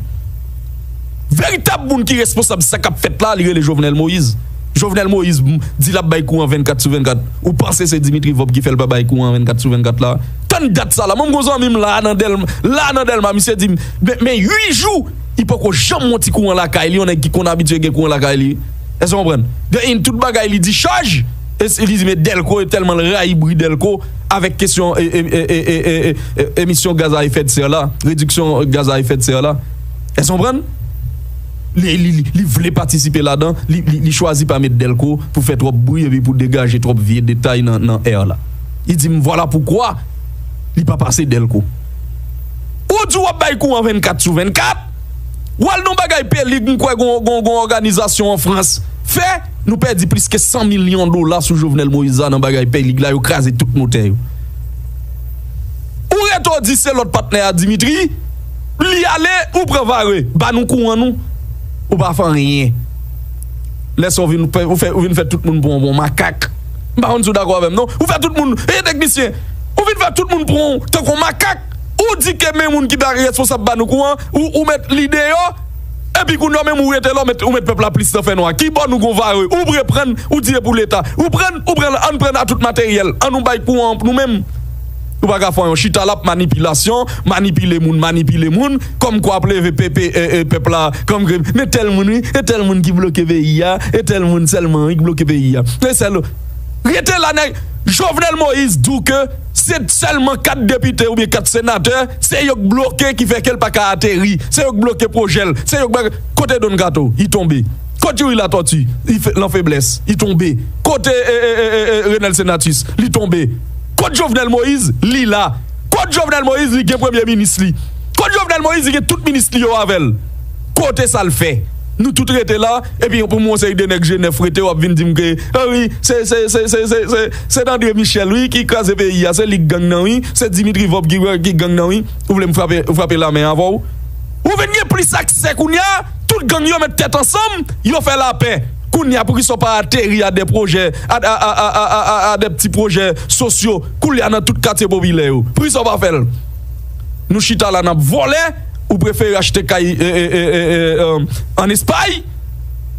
Veritab moun ki responsab sa k ap fèt la, li rele Jovenel Moïse. Jovenel Moïse, m, di l ap bay kouran vennkat sou vennkat. Ou panse se Dimitri Vorbe ki fè l pa bay kouran vennkat sou vennkat la? Tann dat sa la. Mwen, m gon zanmi m la nan Dèlma, la nan Dèlma, misye di m, men, men uit jou, li poko janm wè yon ti kouran lakay li, yon nèg ki konn abitye gen kouran lakay li. Èske w konprann? De in, tout bagay li dichaj, e li di, men Dèlko, e tèlman l rayi bri Dèlko, Avèk kesyon e, e, e, e, e, e, e, emisyon gaz a efè de sè la, rediksyon gaz a efè de sè la. Èske w konprann? Li, li, li, li vle patisipe ladan, li, li, li chwazi pa met Dèlko pou fè twòp bri epi pou degaje twòp vye detay nan, nan air la. Li di m, vwala poukwa li pa pase Dèlko. Ou di w ap bay kouran vennkat sou vennkat, w al nan bagay Pelig, m kwè gon, gon, gon òganizasyon an Frans fè, nou pèdi plis ke san milyon dola sou Jovenel Moïse la nan bagay Pelig la, yo kraze tout motè yo. Ou rete w di se lòt patnè a Dimitri, li ale, ou pran Vare, ba nou kouran nou, ou pa fè anyen. Lè sa w vin, ou fè, ou fè, ou vin fè tout moun pran w pou yon makak. M pa konn si w dakò avè m, non. Ou fè tout moun, e teknisyen, ou vin fè tout moun pran w tankou yon makak. Ou di ke men moun ki pa responsab ba nou kouran, ou, ou met li deyò, epi kounye a menm ou rete la, ou met, ou met pèp la plis nan fènwa. Ki bò nou gon Vare? Ou vre pran, ou di e pou Leta. Ou pran, ou pran, ann pran a tout materyèl. Ann nou bay kouran nou menm. Ou pa ka fè yon chita la, manipilasyon, manipile moun, manipile moun, kòmkwa ap leve pepe, e, e, pèp la, kòm ke, men tèl moun, wi, e tèl moun ki bloke peyi a, e tèl moun sèlman, wi, ki bloke peyi a. E sèl, rete la, nèg, Jovenel Moïse di w ke se sèlman kat depite oubyen kat senatè, se yo k bloke ki fè ke l pa ka ateri, se yo k bloke pwojè l, se yo k bloke, kote Don Kato, li tonbe. Kote Youri Latortue, li fè, lan feblès, li tonbe. Kote, e, e, e, e, e, Renel Senatus, li tonbe. Kot Jovenel Moïse, li la. Kot Jovenel Moïse, li gen premye minis li. Kot Jovenel Moïse, li gen tout minis li yo avè l. Kote sa l fè? Nou tout rete la, epi pou m wè yon seri de nèg G nèf rete, w ap vin di m ke, ah wi, se, se, se André Michel, wi, ki kraze peyi a, se li k gang nan, wi, se Dimitri Vorbe ki, ki gang nan, wi. Ou vle m frape, frape lamen avè w? Ou vin gen plis aksè kounye a, tout gang yo met tèt ansanm, yo fè lapè. Kounye a, poukisa w pa ateri a de pwojè, a, a, a de ti pwojè sosyo, kounye a nan tout katye popilè yo? Poukisa w pa fè l? Nou chita la, n ap vòlè, ou prefere achte kay, e, e, e, e, e, e, ann Espay,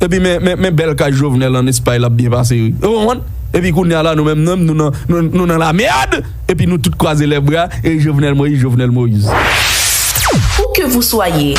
epi men, men, men bèl kay Jovenel ann Espay, l ap byen pase, wi. Ou konprann? Epi kounye a la, nou menm, nou, nou nan, nou, nou nan lamèd, epi nou tout kwaze lèbra, e Jovenel Moïse, Jovenel Moïse. Où que vous soyez,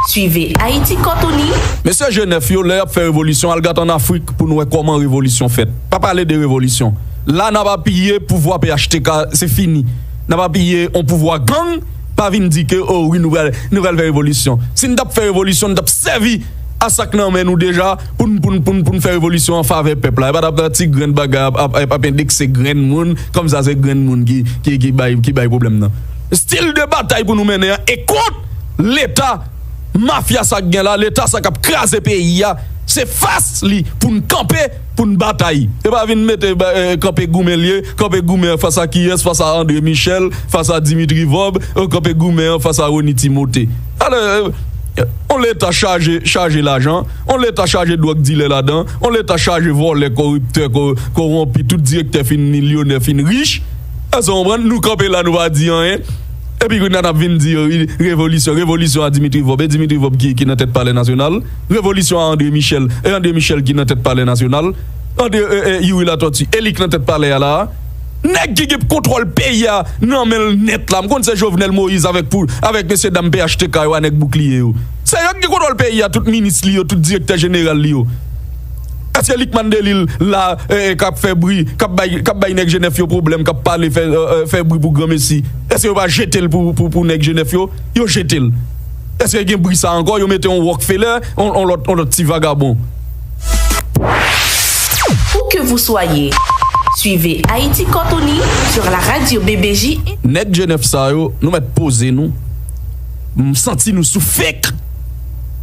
suivez Haïti Cortoni. Mesye G nèf yo, lè y ap fè revolisyon, al gad ann Afrik pou n wè kòman revolisyon fèt. Pa pale de revolisyon. La, n ap apiye pouvwa P H T K, se fini. N ap apiye yon pouvwa gang, pa vin di ke, oh wi, nou pral, nou pral fè revolisyon. Si n t ap fè revolisyon, n t ap sèvi a sa k nan men nou deja pou n, pou n, pou n, pou n fè revolisyon an favè pèp la. E pa t ap nan ti grenn bagay ap, ap, ap, ap endekse grenn moun, kòm sa se grenn moun ki, ki, ki bay, ki bay pwoblèm nan. Stil de batay pou nou mennen an, e kont Leta mafya sa k gen la, Leta sa k ap kraze peyi a, se fas li pou n kanpe, pou n batay. E pa vin mete, ba, e, kanpe goumen l ye, kanpe goumen an fas a kiyès, fas a André Michel, fas a Dimitri Vorbe, e, kanpe goumen an fas a Rony Timothé. Alò, e, yon Leta chaje, chaje lajan, yon Leta chaje dwòg dilè ladan, yon Leta chaje vòlè, koriptè, ko-, kowonpi, tout direktè fin milyonè, fin rich. Èske w konprann? Nou kanpe la, nou pa di anyen. Epi kounye a n ap vin di yo, wi, revolisyon, revolisyon a Dimitri Vorbe, e Dimitri Vorbe ki, ki nan tèt Palè Nasyonal. Revolisyon a André Michel, e André Michel ki nan tèt Palè Nasyonal. André, e, e, Youri Latortue, e li k nan tèt palè a la a. Nèg ki gen kontwòl peyi a nan men l nèt la. M konn se Jovenel Moïse avèk pou, avèk mesye dam P H T K yo a nèg boukliye yo. Se yo ki gen kontwòl peyi a, tout minis li yo, tout direktè jeneral li yo. Èske Lucmane Delille la, e, e, k ap fè bri, k ap bay, k ap bay nèg G nèf yo pwoblèm, k ap pale fè, e, e, fè bri pou granmesi? Èske yo pa jete l pou, pou, pou nèg G nèf yo? Yo jete l. Èske gen bri sa ankò? Yo mete yon Rockefeller, yon, yon lòt, yon lòt ti vagabon. Où que vous soyez, suivez Haïti Cortoni sur la radio B B J. Nèg G nèf sa yo, nou mèt poze nou. M santi nou sou fake.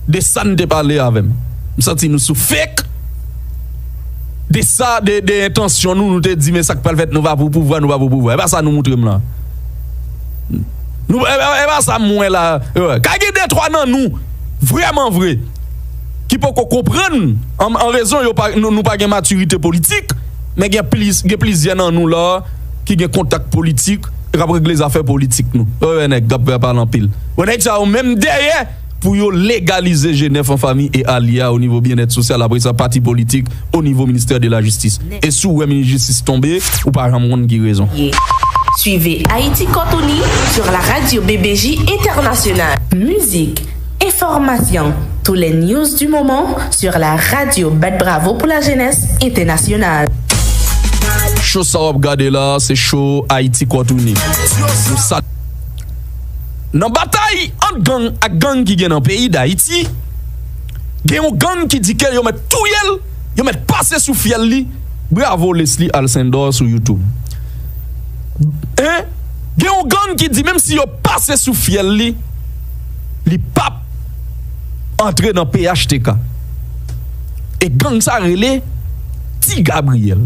De sa n te pale avè m. M santi nou sou fake. De sa, de, de entansyon nou, nou te di, men sa k pral fèt, nou pa pou pouvwa, nou pa pou pouvwa. E pa sa nou moutre m la. Nou, e, e, e pa sa m wè la. E, ka gen de twa nan nou, vrèman vre, ki poko konprann, an, an rezon, yo pa, nou, nou pa gen matirite politik, men gen plis, gen plizyè nan nou la, ki gen kontak politik, e k ap regle zafè politik nou. Yo wè nèg k ap pale anpil. Wè nèg sa yo menm dèyè pou yo legalize G nèf an fanmi e alye a o nivo byennèt sosyal, apre sa pati politik o nivo ministè de la jistis. E si w wè minis jistis tonbe, ou pa janm konn ki rezon. Suivez Haïti Cortoni sur la radio B B J Internationale. Musique, information, tous les news du moment sur la radio Bat Bravo pour la jeunesse internationale. Cho sa w ap gade la, se cho Ayiti Kò Touni. Nou sa-, nan batay ant gang ak gang ki gen nan peyi Dayiti, gen yon gang ki di ke yo mèt touye l, yo mèt pase sou fyèl li. Bravo Leslie Alcindor sou YouTube. Hein? Gen yon gang ki di menm si yo pase sou fyèl li, li p ap antre nan P H T K. E gang sa rele Ti Gabriyèl.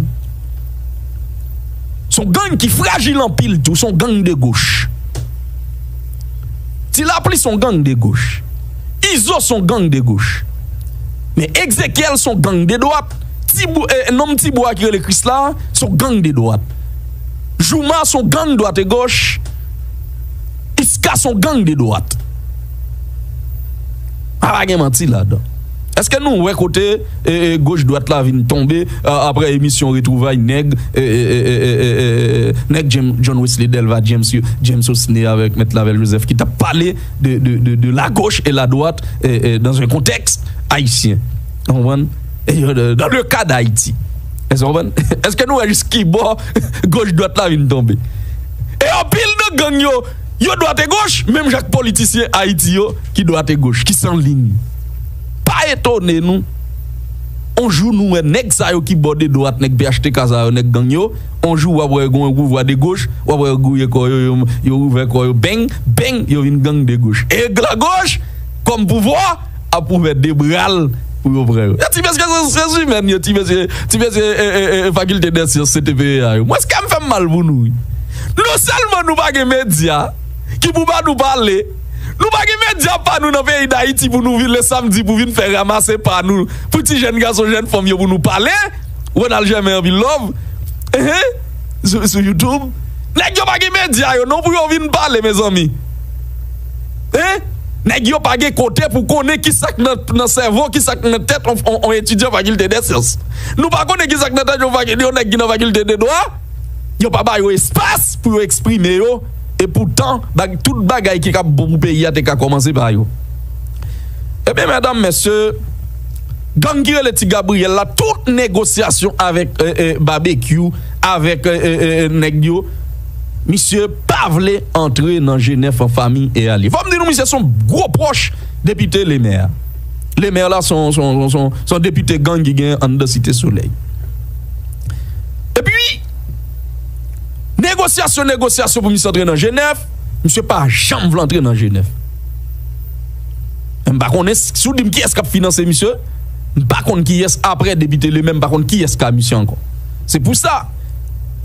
Se yon gang ki frajil anpil tou, se yon gang de goch. Ti Lapli se yon gang de goch. Izo se yon gang de goch. Men Egzekyèl se yon gang de dwat. Ti Bou-, eh, nonm Ti Bwa ki rele Krisla, se yon gang de dwat. Jouma se yon gang dwat e goch. Iska se yon gang de dwat. A pa gen manti ladan. Èske nou wè kote, e, e, goch dwat la vin tonbe, a, apre emisyon Retwouvay nèg, e, e, e, e, e, e, e, nèg James, John Wesley Delva, James, James Osné avèk Mèt Lavelle Joseph ki t ap pale de, de, de, de la gauche et la droite, e, e, dans un contexte haïtien. Ou konprann? E, e, dans le cas d'Haïti. Èske w konprann? Èske nou wè jis ki bò goch dwat la vin tonbe? E anpil nan gang yo, yo dwat e goch, menm jan ak politisyen Ayiti yo ki dwat e goch, ki san liy. Pa etone nou. On jou nou wè nèg sa yo ki bò de dwat, nèg P H T K sa yo, nèg gang yo, on jou w ap wè yo gen yon pouvwa de goch, w ap wè yo gouye kò yo, yo, yo ouvè kò yo, beng, beng, yo vin gang de goch. E la gauche, kòm pouvwa, ap ouvè de bra l pou yo pran yo. Yo ti mesye resous imèn yo, ti mesye, ti mesye, e, e, e, fakilte dè syans C T P E A yo. Mwen, sa fè m mal pou nou, wi. Non sèlman nou pa gen medya ki pou ba nou pale, nou pa gen medya pa nou nan peyi Dayiti pou nou vin le samdi pou vin fè ramase pa nou, pou ti jèn gason, jèn fanm yo pou nou pale. Ronald Germain, anpil love. Ehe. Sou, sou YouTube. Nèg yo pa gen medya yo non pou yo vin pale, mezanmi. Hein? Nèg yo pa gen kote pou konnen ki sa k nan, nan sèvo, ki sa k nan tèt on, on, on etidyan fakilte dè syans. Nou pa konnen ki sa k nan tèt yon faki-, yon nèg ki nan fakilte de dwa. Yo pa ba yo espas pou yo eksprime yo. E poutan, bag-, tout bagay ki ka bon pou peyi a te ka kòmanse pa yo. Ebyen, medam, mesye, gang ki rele Ti Gabriyèl la, tout negosyasyon avèk, e, e, Babekyou, avèk, e, e, e, e, nèg yo, misye pa vle antre nan G nèf an, Fanmi e Alye. Fò m di nou, misye se yon gwo pwòch depite Lemè. Lemè la se yon, se yon, se yon, se yon depite gang ki gen anndan Site Solèy. Epi, negosyasyon, negosyasyon pou misye antre nan G nèf, misye pa janm vle antre nan G nèf. M pa konnen si, si w di m kiyès k ap finanse misye, m pa konn kiyès apre depite Lemè, m pa konn kiyès ka misye ankò. Se pou sa,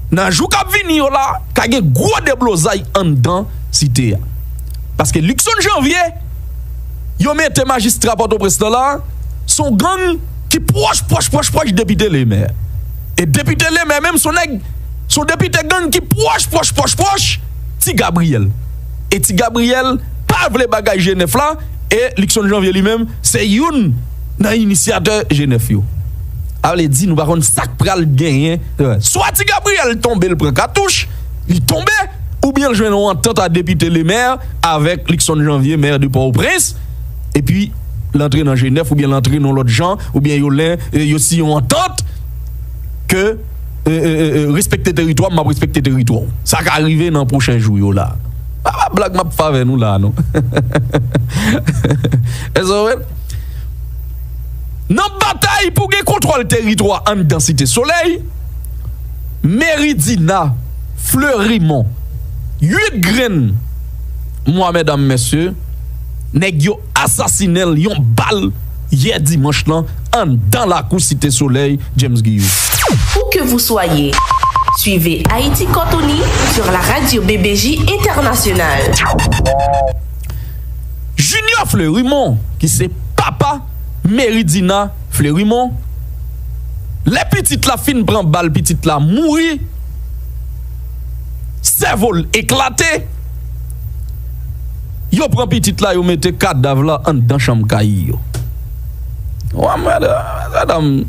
nan jou k ap vini yo la, ka gen gwo deblozay anndan site a. Paske Luckson Janvier, yo mete majistra Pòtoprens lan la, se yon gang ki pwòch, pwòch, pwòch, pwòch depite Lemè. E depite Lemè menm, se yon nèg, se yon depite gang ki pwòch, pwòch, pwòch, pwòch Ti Gabriyèl. E Ti Gabriyèl pa vle bagay G nèf la, e Luckson Janvier li menm, se youn nan inisyatè G nèf yo. A vle di, nou pa konn sa k pral genyen. Swa Ti Gabriyèl tonbe, l pran katouch, li tonbe, oubyen l jwenn yon antant a depite Lemè avèk Luckson Janvier, mè de Pòtoprens, epi l antre nan G nèf, oubyen l antre nan lòt jan, oubyen yo len, e, yo siyen yon antant ke, e, e, e, e, respekte teritwa m, m ap respekte teritwa w. Sa ka rive nan pwochen jou yo la. Pa, pa blag m ap fè avè nou la, non. Èske w wè? Nan batay pou gen kontwòl teritwa anndan Site Solèy, Meridina Fleurimond, uit grenn mwa, medam, mesye, nèg yo asasinen l yon bal yè dimanch lan anndan lakou Site Solèy, James Guillou. Où que vous soyez, suivez Haïti Cortoni sur la radio B B J Internationale. Junior Fleurimond, ki se papa Meridina Fleurimond, lè pitit la fin pran bal, pitit la mouri, sèvo l eklate, yo pran pitit la, yo mete kadav la anndan chanm kay yo. Wa, madanm,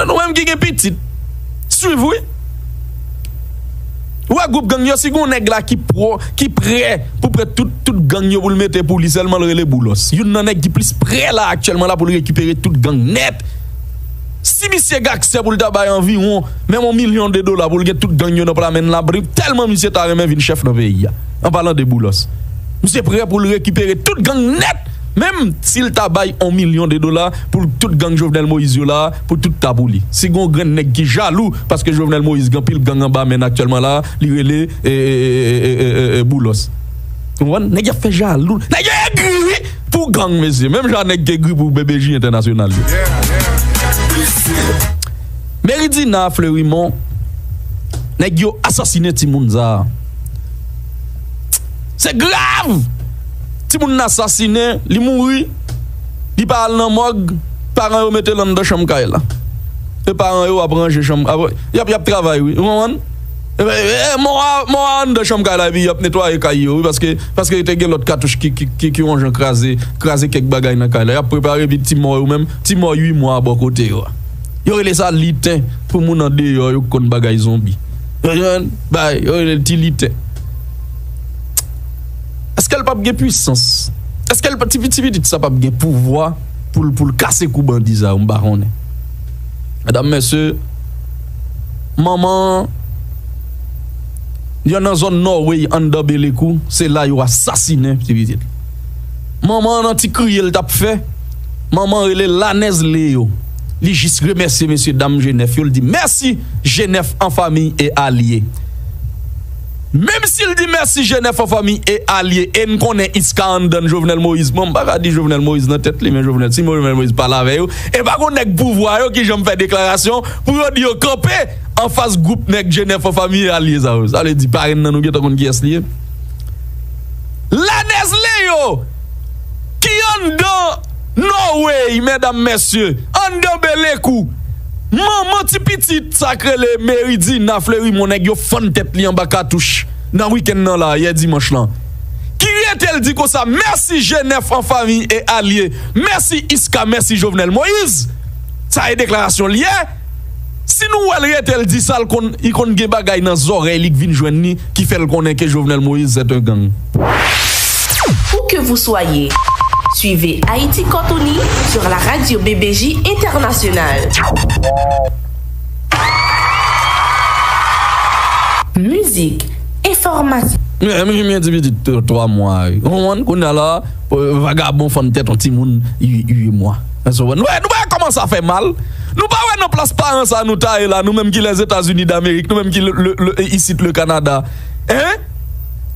nou menm ki gen pitit, swiv wi. Ou wè gwoup gang yo, si gon nèg la ki pwo, ki prè pou pran tout, tout gang yo pou l mete pou li, sèlman l rele Boulos. Youn nan nèg ki plis prè la aktyèlman la pou l rekipere tout gang nèt. Si misye gen aksè pou l ta bay anviwon menm yon milyon de dola pou l gen tout gang yo nan pla men l, l ap ri tèlman misye ta renmen vin chèf nan peyi a. An palan de Boulos. Misye prè pou l rekipere tout gang nèt, menm si l ta bay yon milyon de dola pou tout gang Jovenel Moïse yo la, pou tout ta pou li. Si gen yon grenn nèg ki jalou paske Jovenel Moïse gen anpil gang anba men l aktyèlman la, li rele, e, e, e, e, e, e, e, Boulos. Ou konprann? Nèg y ap fè jalou. Nèg yo egri, wi, pou gang, mesye. Menm jan nèg ki egri pou B B J entènasyonal yo. Meridina Fleurimond, nèg yo asasinen timoun sa a. Se grav! Timoun nan asasinen, li mouri, li pa al nan mòg, paran yo mete l anndan chanm kay la. E paran yo ap ranje chanm, ap, y ap, y ap travay, wi. Ou konprann? E, e, e, mò a, mò a anndan chanm kay la, epi y ap netwaye kay yo, wi, paske, paske te gen lòt katouch ki, ki, ki, ki yon jan kraze, kraze kèk bagay nan kay la. Y ap prepare, epi ti mò yo menm, ti mò uit mwa bò kote yo a. Yo rele sa liten, pou moun andeyò, yo konn bagay zonbi. Yo jwenn, bay, yo rele l ti liten. Èske l p ap gen pwisans? Èske l pa, ti, ti pitit sa p ap gen pouvwa pou l, pou l kase kou bandi sa yo? M pa konnen. Medam, mesye, manman an, yo nan zòn Nòway, anndan Belekou, se la yo asasinen ti pitit. Manman an nan ti kriye l t ap fè, manman an rele Lanez Leo. Li jis remèsye mesye dam G nèf yo, l di, mèsi G nèf an fanmi e alye. Menm si l di mèsi G nèf an fanmi e alye, e n konnen Iska anndan Jovenel Moïse. Bon, m pa ka di Jovenel Moïse nan tèt li, men Jovenel, si Jovenel Moïse pale avè yo, e pa gon nèg pouvwa yo ki janm fè deklarasyon pou yo di yo kanpe anfas gwoup nèg G nèf an fanmi e alye sa yo. Sa vle di, parenn nan nou gentan konn kiyès li ye. Lanez Leo, ki anndan Nòway, medam, mesye, anndan Belekou, manman ti pitit sa k rele Meridina Fleurimond, nèg yo fann tèt li anba katouch nan wikenn nan la, yè dimanch lan. Ki rete l di konsa, mèsi G nèf an fanmi e alye, mèsi Iska, mèsi Jovenel Moïse. Sa e deklarasyon l ye. Si nou wè l rete l di sa, l konn, li konn gen bagay nan zòrèy li k vin jwenn li ki fè l konnen ke Jovenel Moïse c'est un gang. Où que vous soyez, suivez Haïti Cortoni sur la radio B B J Internationale. Mizik, enfòmasyon. Men, men, men, ti pitit twa mwa, wi. Ou konprann? Kounye a la, vagabon fann tèt yon timoun uit mwa. Èske w konprann? Nou, nou pa wè kòman sa fè mal? Nou pa wè nan plas paran sa nou ta ye la, nou menm ki Lèzetazini Damerik, nou menm ki le, le, le, isit le Kanada. Hein?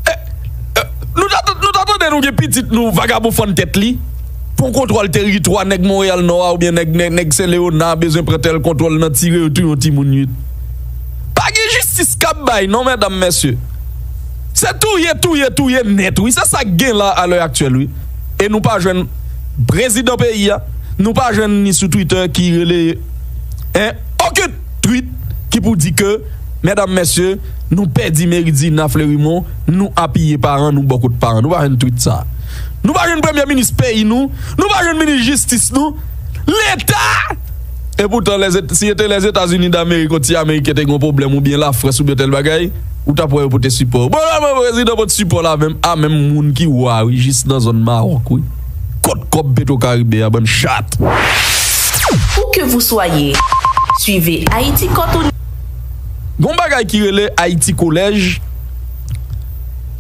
Eh, eh, nou ta, nou ta tande nou gen pitit nou, vagabon fann tèt li. Pran kontwòl teritwa nèg Monreyal Nò a oubyen nèg, nèg, nèg Sen Lewona bezwen pran tèl kontwòl nan tire yo touye yon timoun uit. Pa gen jistis k ap bay non, medam, mesye. Se touye, touye, touye nèt, wi. Se sa k gen la, alè aktyèl, wi. E nou pa jwenn prezidan peyi a, nou pa jwenn ni sou Twitter ki rele, en, okenn tweet ki pou di ke, medam, mesye, nou pèdi Meridina Fleurimond, nou apiye paran nou bò kot paran. Nou pa jwenn tweet sa. Nou pa jwenn premye minis peyi nou, nou pa jwenn minis jistis nou. Leta! E poutan, Lèzet-, si se te Lèzetazini Damerik, yon ti Ameriken te gen yon pwoblèm, oubyen Lafrans, oubyen tèl bagay, ou t ap wè yo pote sipò. Bon, la, bon, prezidan pote sipò la menm, a menm moun ki wa, wi, jis nan zòn Mawòk, wi. Kot kòb Petro Caribe a, bann chat? Où que vous soyez, suivez Haïti Cortoni. Gon bagay ki rele Haïti Collège,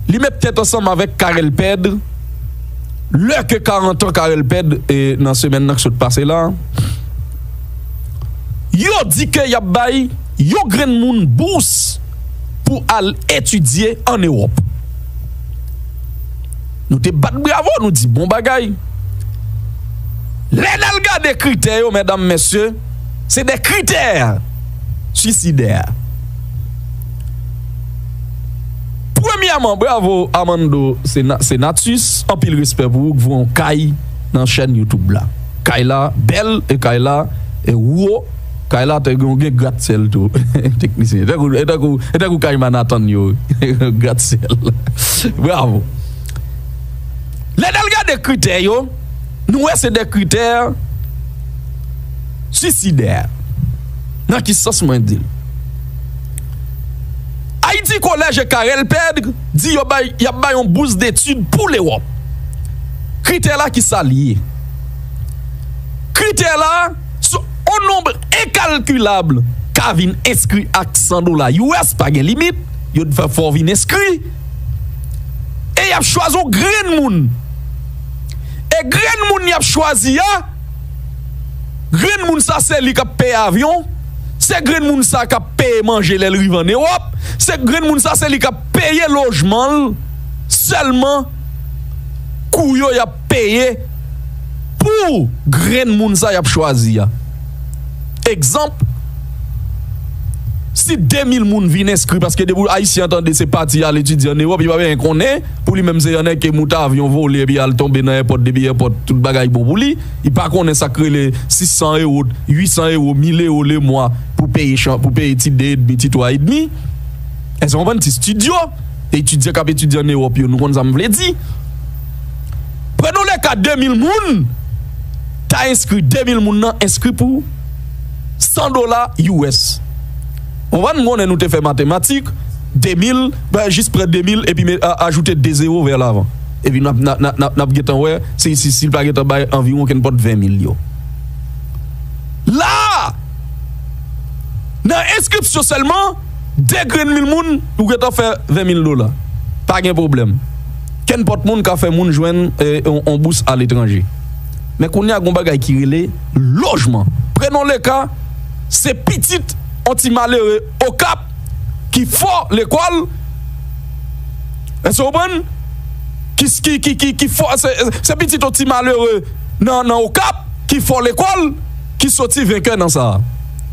li met tèt ansanm avèk Carel Pedre, lè ke karant an Carel Pedre, e, nan semèn nan k sot pase la, yo di ke y ap bay yon grenn moun bous pou al etidye ann Ewòp. Nou te bat bravo, nou di bon bagay. Lè n al gade kritè yo, medam, mesye, se de kritè swisidè. Premyèman, bravo Armando Sena-, Senatus, anpil respè pou ou k voye yon kay nan chèn YouTube la. Kay la bèl e kay la e wo. Kay la te gen, gen gratsyèl tou. Teknisyen. E tankou, e tankou, e tankou kay Manhattan yo. Gratsyèl. Bravo. Lè n al gade kritè yo, nou wè se de kritè swisidè. Nan ki sans mwen di l? Ayiti Kolèj e Carel Pedre di yo bay, y ap bay yon bous detid pou Lewòp. Kritè la ki sa l ye? Kritè la, se yon Yon nonb enkalkilab ka vin enskri ak san dola U S, pa gen limit. Yo fè fò w vin enskri. E y ap chwazi yon grenn moun. E grenn moun y ap chwazi a, grenn moun sa se li k ap peye avyon, se grenn moun sa k ap peye manje lè l rive ann Ewòp, se grenn moun sa se li k ap peye lojman l sèlman. Kou yo y ap peye pou grenn moun sa y ap chwazi a. Egzanp, si de mil moun vin enskri, paske depi Ayisyen an tande se pati al etidye ann Ewòp, li pa bezwen konnen, pou li menm se yon nèg ke moute avyon vole epi al tonbe nan èpòt, depi èpòt tout bagay bon pou li. Li pa konnen sa k rele sis san ewo, uit san ewo, mil ewo lemwa pou peye chan, pou peye ti de edmi, ti twa edmi. Èske w konprann? Ti estidyo, etidyan k ap etidye ann Ewòp yo, nou konn sa m vle di. Prenons le ka de mil moun ta enskri, de mil moun nan enskri pou san dola U S. Ou konprann, m konnen nou te fè matematik, de mil, ben, jis pran de mil epi me- a- ajoute de zewo vè lavan. Epi n ap, n ap, n ap, n ap gentan wè si, si, si l pa gentan bay anviwon kenpòt ven mil yo. La! Nan enskripsyon sèlman, de grenn mil moun, ou gentan fè ven mil dola. Pa gen pwoblèm. Kenpòt moun ka fè moun jwenn, eh, on, on bous aletranje. Men kounye a, gon bagay ki rele lojman. Prenons le ka, se pitit on ti malere Okap ki fò lekòl. Èske w konprann? Ki, ki, ki, ki, ki fò, se, se pitit on ti malere nan, nan Okap ki fò lekòl, ki soti venkè nan sa a.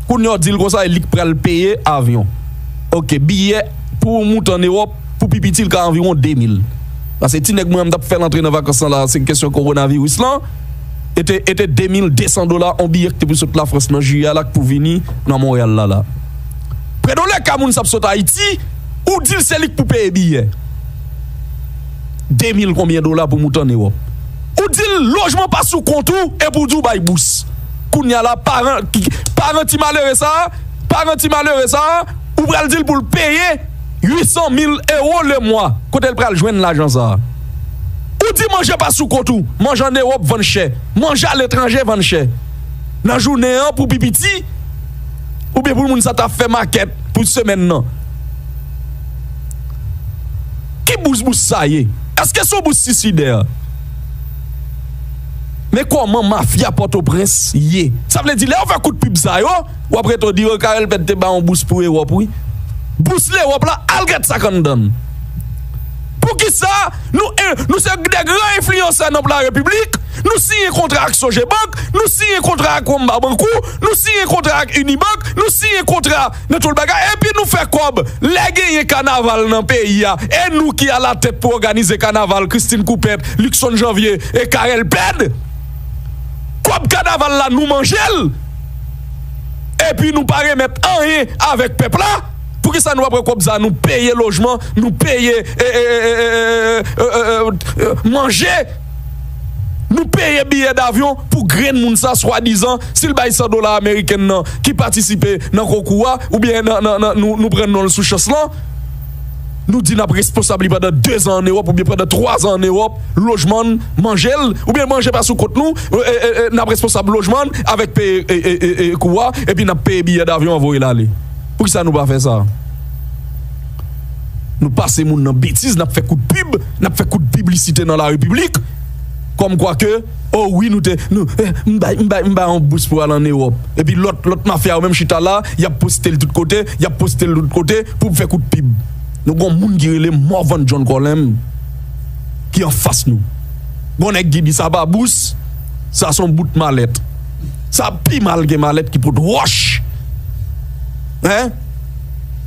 Kounye a, w di l konsa, e li k pral peye avyon. Oke, biyè pou w moute ann Ewòp, pou pi piti, l ka anviwon de mil. Paske ti nèg mwen, m t ap fè l antre nan vakans lan la, se kesyon kowonaviris lan. E te, e te de mil de san dola, on biyè ki te pou sot Lafrans nan jiyè a la, k pou vini nan Monreyal la, la. Prenons le ka moun sa ap sot Ayiti, ou di l se li k pou peye biyè. De mil konbyen dola pou moute ann Ewòp. Ou di l lojman pa sou kont ou, epi w di w bay bous. Kounye a la, paran, ki- paran ti malere sa a, paran ti malere sa a, ou pral di l pou l peye uit san mil ewo lemwa. Kote l pral jwenn lajan sa a? Ou di manje pa sou kont ou, manje ann Ewòp vann chè, manje aletranje vann chè. Nan jounen an, pou pi piti, oubyen pou moun sa ta fè makèt pou semèn nan. Ki bous bous sa ye? Èske se yon bous sisidè? Men kòman mafya Pòtoprens ye? Sa vle di, lè yo fè kout pib sa yo, w ap rete w di, yo, Carel Pèd te ba yon bous pou Ewòp, wi. Bous Lewòp la, al gad sa k anndan l. Poukisa nou, eh, nou se de gran enfliyansè nan Larepiblik, nou siyen kontra ak Sogebank, nou siyen kontra ak Wamba Bankou, nou siyen kontra ak Unibank, nou siyen kontra nan tout bagay, epi nou fè kòb. Lè genyen kanaval nan peyi a, e nou ki alatèt pou òganize kanaval, Christine Coupet, Luckson Janvier e Carel Pèd. Kòb kanaval la, nou manje l. Epi nou pa remèt anyen avèk pèp la. Poukisa nou pa pran kòb sa, nou peye lojman, nou peye, e, e, e, e, e, e, e, e, manje, nou peye biyè davyon pou grenn moun sa, swadizan, si l bay san dola ameriken nan ki patisipe nan konkou a, oubyen nan, nan, nan, nou, nou pran non l sou chans lan, nou di n ap responsab li pandan de zan ann Ewòp oubyen pandan twa zan ann Ewòp, lojman n, manje l, oubyen manje pa sou kont nou, e, e, e, n ap responsab lojman n avèk peye, e, e, e, e, kou a, epi n ap peye biyè davyon an voye l ale. Poukisa nou pa fè sa? Nou pase moun nan betiz, n ap fè kout pib, n ap fè kout piblisite nan Larepiblik. Kòmkwa ke, o wi, nou te, nou, eh, m bay, m bay, m bay yon bous pou al ann Ewòp. Epi lòt, lòt mafya yo menm chita la, y ap poste l tout kote, y ap poste l tout kote pou fè kout pib. Nou gon moun ki rele Morvan John Colem ki anfas nou. Gon nèg ki di sa pa bous, sa se yon bout malèt. Sa pi mal ke malèt ki pot wòch. Hein?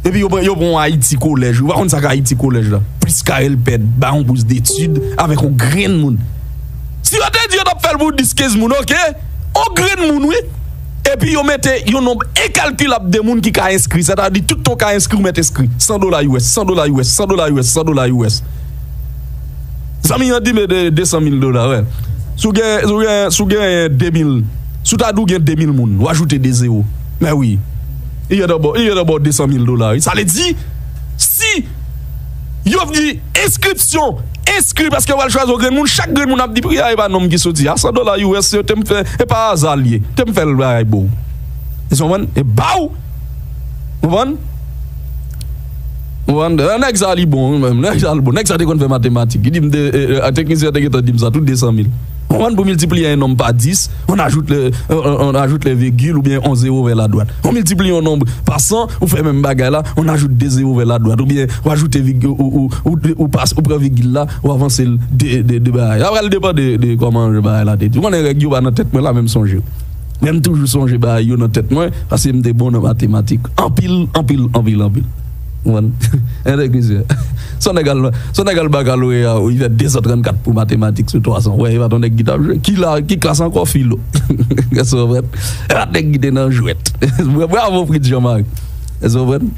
Epi yo pran, yo pran Ayiti kolèj. Ou pa konn sa k Ayiti kolèj la. Plis Carel Pèd, ba yon bous detid avèk yon grenn moun. Si yo te di yo t ap fè l pou dis kenz moun, oke? Yon grenn moun, wi. Epi yo mete yon nonb enkalkilab de moun ki ka enskri. Sètadi tout tan w ka enskri, ou mèt enskri. San dola U S, san dola U S, san dola U S, san dola U S. Zanmi an di, men de, de san mil dola, wè. Si w gen, si w gen, si w gen de mil, si w ta di w gen de mil moun, w ajoute de zewo. Men wi. Li gentan ba w, li gentan ba w de san mil dola, wi. Sa vle di, si yo di enskripsyon, enskri paske w al chwazi yon grenn moun, chak grenn moun ap di pri a, e pa non m ki soti a. San dola U S, yo te m fè, e pa aza l ye. Te m fè l bagay pou w. Èske w konprann? E ba w! Konprann? Konprann? Eh, nèg sa li bon, wi, menm. Nèg sa li bon. Nèg sa te konn fè matematik. Li di m de, eh, eh, teknisyen an te gentan di m sa, tout de san mil. Konprann? Pou miltipliye un nombre par dix, on ajoute le, on, on, on ajoute les virgules ou bien on zéro vers la droite. On multiplie un nombre par cent, ou fè menm bagay la, on ajoute deux zéros vers la droite. Ou bien, ou ajoute vig-, ou, ou, ou, ou, ou pas, ou pran vigil la, ou avanse l de, de, de bagay. Apre, l depann de, de kòman bagay la te di. Ou konnen règ yo pa nan tèt mwen la, men m sonje. Men m toujou sonje bagay yo nan tèt mwen, paske m te bon nan matematik. Anpil, anpil, anpil, anpil. Ou konprann? Entèk misye. Son nèg al, son nèg al bakaloreya, li fè de san trannkat pou matematik sou twa san. Wè, e pa t yon nèg ki t ap jwe. Ki la, ki klas ankò filo? Èske w konprann? E pa t nèg ki te nan jwèt. Bravo, Fritz Jean-Marie. Èske w konprann?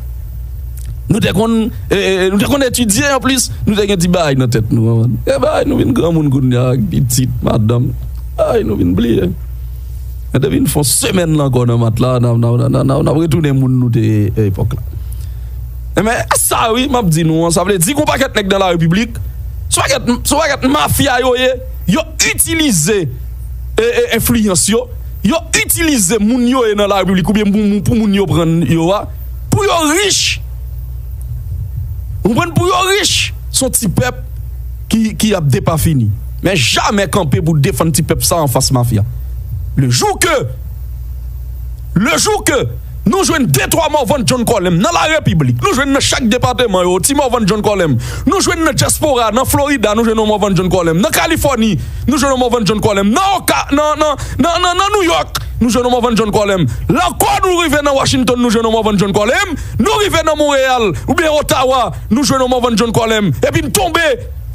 Nou te konn, e, e, e, nou te konn etidye anplis, nou te gen ti bagay nan tèt nou, konprann? E bagay, nou vin granmoun kounye a, ak pitit, madanm. Bagay, nou vin bliye. Nou te vin fè yon semèn la ankò nan mat la, n ap, n ap, n ap, n ap, n ap retounen moun nou te ye, e, epòk la. Enben, sa wi, m ap di nou an, sa vle di gen yon pakèt nèg nan la repiblik, se yon pakèt, se yon pakèt mafya yo ye, yo itilize, e, e, enfliyans yo, yo itilize moun yo ye nan la repiblik oubyen pou, pou moun yo pran yo a, pou yo rich. Ou konprann? Pou yo rich, se yon ti pèp ki, ki ap depafini. Men jamè kanpe pou defann ti pèp sa anfas mafya. Le jou ke, le jou ke nou jwenn de twa Morvan John Colem nan la repiblik, nou jwenn nan chak depatman yo, ti Morvan John Colem, nou jwenn nan dyaspora, nan Florida, nou jwenn yon Morvan John Colem, nan Kalifòni, nou jwenn yon Morvan John Colem, nan Oka, nan, nan, nan, nan, nan New York, nou jwenn yon Morvan John Colem. La ankò, nou rive nan Washington, nou jwenn yon Morvan John Colem. Nou rive nan Montréal, oubyen Ottawa, nou jwenn yon Morvan John Colem. Epi n tonbe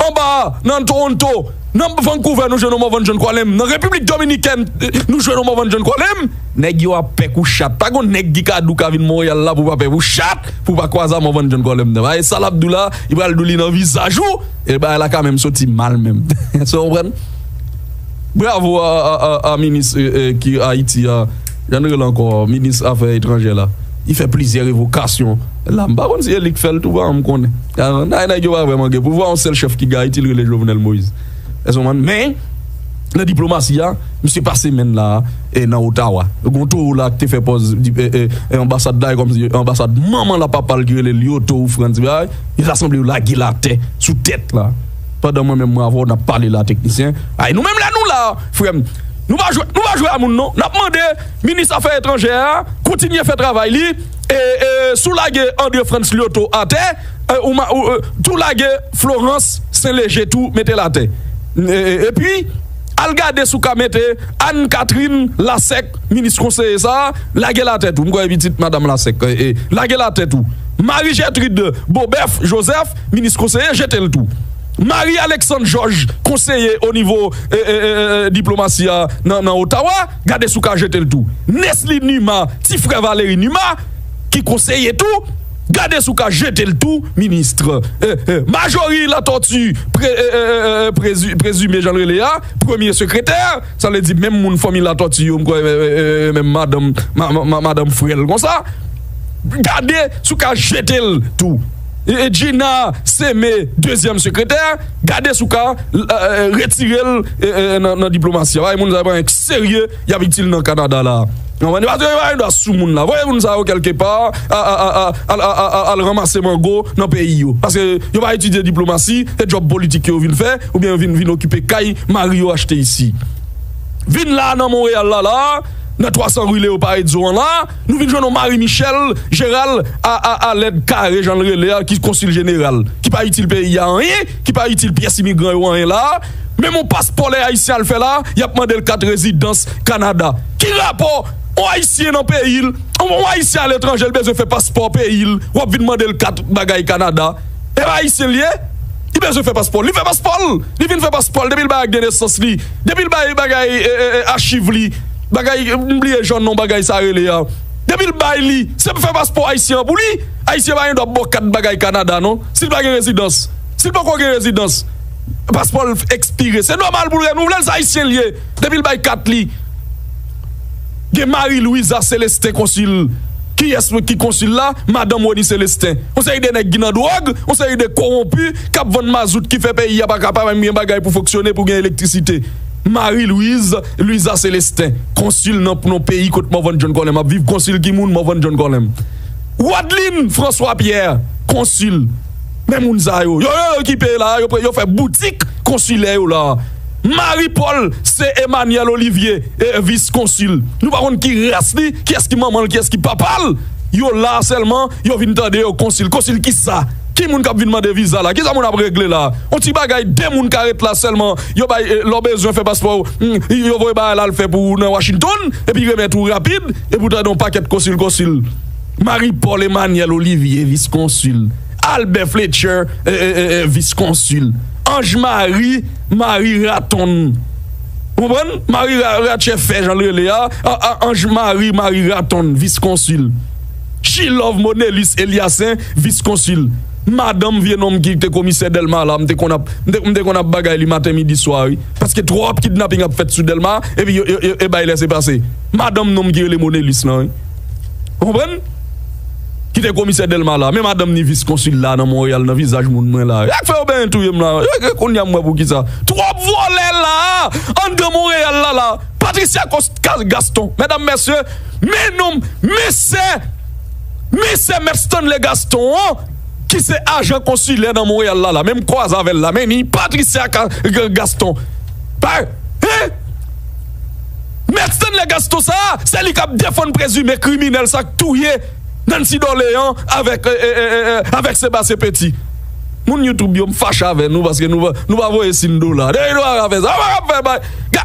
anba a, nan Toronto, nan Vancouver, nou jwenn yon Morvan John Colem. Nan Repiblik Dominikèn, nou jwenn yon Morvan John Colem. Nèg yo ap pè kou chat. Pa gon nèg ki ka di w ka vin Montréal la pou w pa pè pou chat, pou w pa kwaze a Morvan John Colem nan. Bagay sa l ap di w la, li pral di w li nan vizaj ou, e bagay la ka menm soti mal menm. Èske w konprann? Bravo a, a, a, a minis, e, e, ki Ayiti a, jan n rele ankò, minis afè etranjè la. Li fè plizyè revokasyon la. M pa konn si e li k fè l tou, pa m konnen. A, nèg yo pa vrèman gen pouvwa, yon sèl chèf ki gen Ayiti, l rele Jovenel Moïse. Èske w konprann? Men, nan diplomasi a, misye pase semèn la, e, nan Ottawa. Gon towo la ki te fè pòz, di, e, e, e, anbasad la, e kòmsi anbasad manman l a papa l ki rele l, yo towo Frantz, bagay, e ta sanble yo lage l atè sou tèt la. Pandan mwen menm mwen avè w n ap pale la, teknisyen. Ay, nou menm lè nou la, frè m, nou pa jwe, nou pa jwe a moun non. N ap mande minis afè etranjè a kontinye fè travay li. E, e, si w lage André Frantz Liotto atè, e, ou ma-, ou, e, tou lage Florence Saint-Léger tou, mete l atè. E, e, epi, al gade si w ka mete Anne Catherine Lassec, minis konseye sa a, lage l atè tou. M kwè e pitit madanm Lassec, e, e, lage l atè tou. Marie Gertrude Bobeth Joseph, minis konseye, jete l tou. Marie Alexandre Georges, konseye o nivo, e, e, e, e, diplomasi a nan, nan Ottawa, gade si w ka jete l tou. Nesly Numa, ti frè Valéry Numa, ki konseye tou, gade si w ka jete l tou, minis. E, e, Marjorie Latortue, pre-, e, e, e, e, prezi-, prezime, jan l rele a, premye sekretè, sa vle di menm moun fanmi Latortue yo, m kwè, e, e, e, menm madanm, ma-, ma-, ma-, madanm frè l konsa. Gade si w ka jete l tou. E, e, Gina Semé, dezyèm sekretè, gade si w ka, e, e, retire l, e, e, nan, nan diplomasi a. Bay moun sa yo pa gen serye, y ap itil nan Kanada la. Konprann? Paske yo pa gen dwa sou moun la. Voye moun sa yo kèlkepa, a, a, al ranmase mango nan peyi yo. Paske yo pa etidye diplomasi, se djòb politik yo vin fè, oubyen yo vin, vin okipe kay mari yo achte isi. Vin la nan Monreyal la, la, nan twa san ri Leopard Edzo an la, nou vin jwenn yon Marie Michelle Gérald a, a, a lèd kare, jan l rele a, ki konsil jeneral, ki pa itil peyi a anyen, ki pa itil pyès imigran yo anyen la. Menm yon paspò lè Ayisyen al fè la, y ap mande l kat rezidans Kanada. Ki rapò yon Ayisyen nan peyi l, yon, yon Ayisyen aletranje, l bezwen fè paspò peyi l, w ap vin mande l kat bagay Kanada? E pa Ayisyen l ye? Li bezwen fè paspò l. Li fè paspò l. Li vin fè paspò l. Depi l bay ak de nesans li. Depi l bay bagay, e, e, e, achiv li. Bagay, m bliye jan non bagay sa rele a. Depi l bay li, se pou fè paspò ayisyen an pou li. Ayisyen pa gen dwa ba w kat bagay Kanada, non. Si l pa gen rezidans. Si l poko gen rezidans, paspò l ekspire. Se nòmal pou l renouvle l, se Ayisyen l ye. Depi l bay kat li. Gen Marie Louisa Célestin konsil. Kiyès ki konsil la? Madanm Rony Célestin. Yon seri de nèg ki nan dwòg, yon seri de kowonpi k ap vann mazout ki fè peyi a pa ka, pa menm gen bagay pou fonksyone, pou gen elektrisite. Marie Louise, Louisa Célestin, konsil nan, nan peyi kot Morvan John Colem ap viv, konsil ki moun Morvan John Colem. Wadlin François Pierre, konsil. Men moun sa yo, yo, yo, yo ki peye la, yo, yo fè boutik konsilè yo la. Marie Paul, se Emmanuel Olivier, e, vis konsil. Nou pa konn ki ras li, kiyès ki manman l, kiyès ki papa l. Yo la sèlman, yo vin tande yo konsil. Konsil ki sa? Ki moun k ap vin mande viza la? Ki sa moun ap regle la? On ti bagay, de moun ka ret la sèlman. Yo bay, eh, lè w bezwen fè paspò, hmm, yo voye bagay la al fè pou ou nan Washington, epi remèt ou rapid, epi w tande on pakèt konsil, konsil. Marie Paul Emmanuel Olivier, vis konsil. Albert Fletcher, eh, eh, eh, eh, vis konsil. Ange Marie, Marie Raton. Ou konprann? Marie Ra-, Ratchefè, jan l rele a. A, a, Ange Marie, Marie Raton, vis konsil. She Love Monelus Eliasin, vis konsil. Madanm vye nonm ki te komisè Dèlma la, m te konn ap, m te, m te konn ap bagay li maten, midi, swa, wi. Paske twòp kidnaping ap fèt sou Dèlma, epi yo, yo, yo, e bay lèse pase. Madanm nonm ki rele Monelus lan, wi. Ou konprann? Ki te komisè Dèlma la. Men madanm ni vis konsil la nan Monreyal, nan vizaj moun mwen la. Yak fè yo benyen touye m la. Yo, yo, kounye a m wè poukisa. Twòp vòlè la, anndan Monreyal la, la. Patricia Cos-, Ca-, Gaston. Medam, mesye, men nonm, men sè, men sè Mèt Stanley Gaston an, ki se ajan konsilè nan Monreyal la, la. Men m kwaze avè l la. Men ni Patricia Ca-, Ga-, Gaston. Pa, hein? Mèt Stanley Gaston sa, se li k ap defann prezime kriminèl sa k touye Nancy Dorléan avèk, eh, eh, eh, eh, eh, avèk Sébastien Petit. Moun YouTube yo, m fache avè nou paske nou pa, nou pa voye siy dola. Depi nou pa ka fè sa, nou pa ka fè bay. Ga-,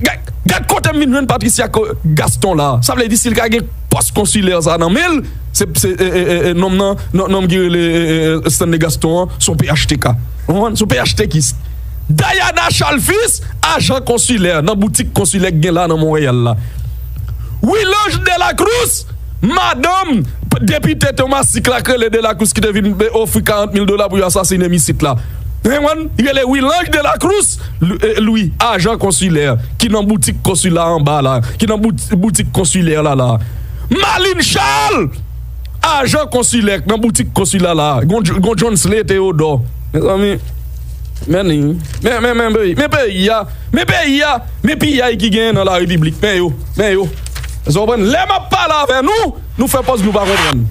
ga-, gad kote m vin jwenn Patricia Ko-, Gaston la. Sa vle di si l ka gen pòs konsilè sa nan men l, se, se, eh, eh, eh, eh, nonm nan, non, nonm ki rele, eh, eh, eh, Stanley Gaston an, se on P H T K. Ou konprann? Se on P H T Kis. Diana Chalfis, ajan konsilè nan boutik konsilè k gen la nan Monreyal la. Wilange de la Cruz, madanm depite Thomasik la k rele de la Cruz ki te vin ofri karant mil dola pou yo asasinen m isit la. Ou konprann? Li rele Wilange de la Cruz, Lou-, eh, Louis, ajan konsilè ki nan boutik konsila anba la, ki nan bout-, boutik konsilè la la. Malin Charles, ajan konsilè nan boutik konsila la. Gon, gon Johnsley Théodore. Mezanmi, men, men, men, men peyi, men peyi a, men peyi a, men piyay ki genyen nan la repiblik. Men yo, men yo. Sa w konprann? Lè m ap pale avè nou, nou fè pòz nou pa konprann.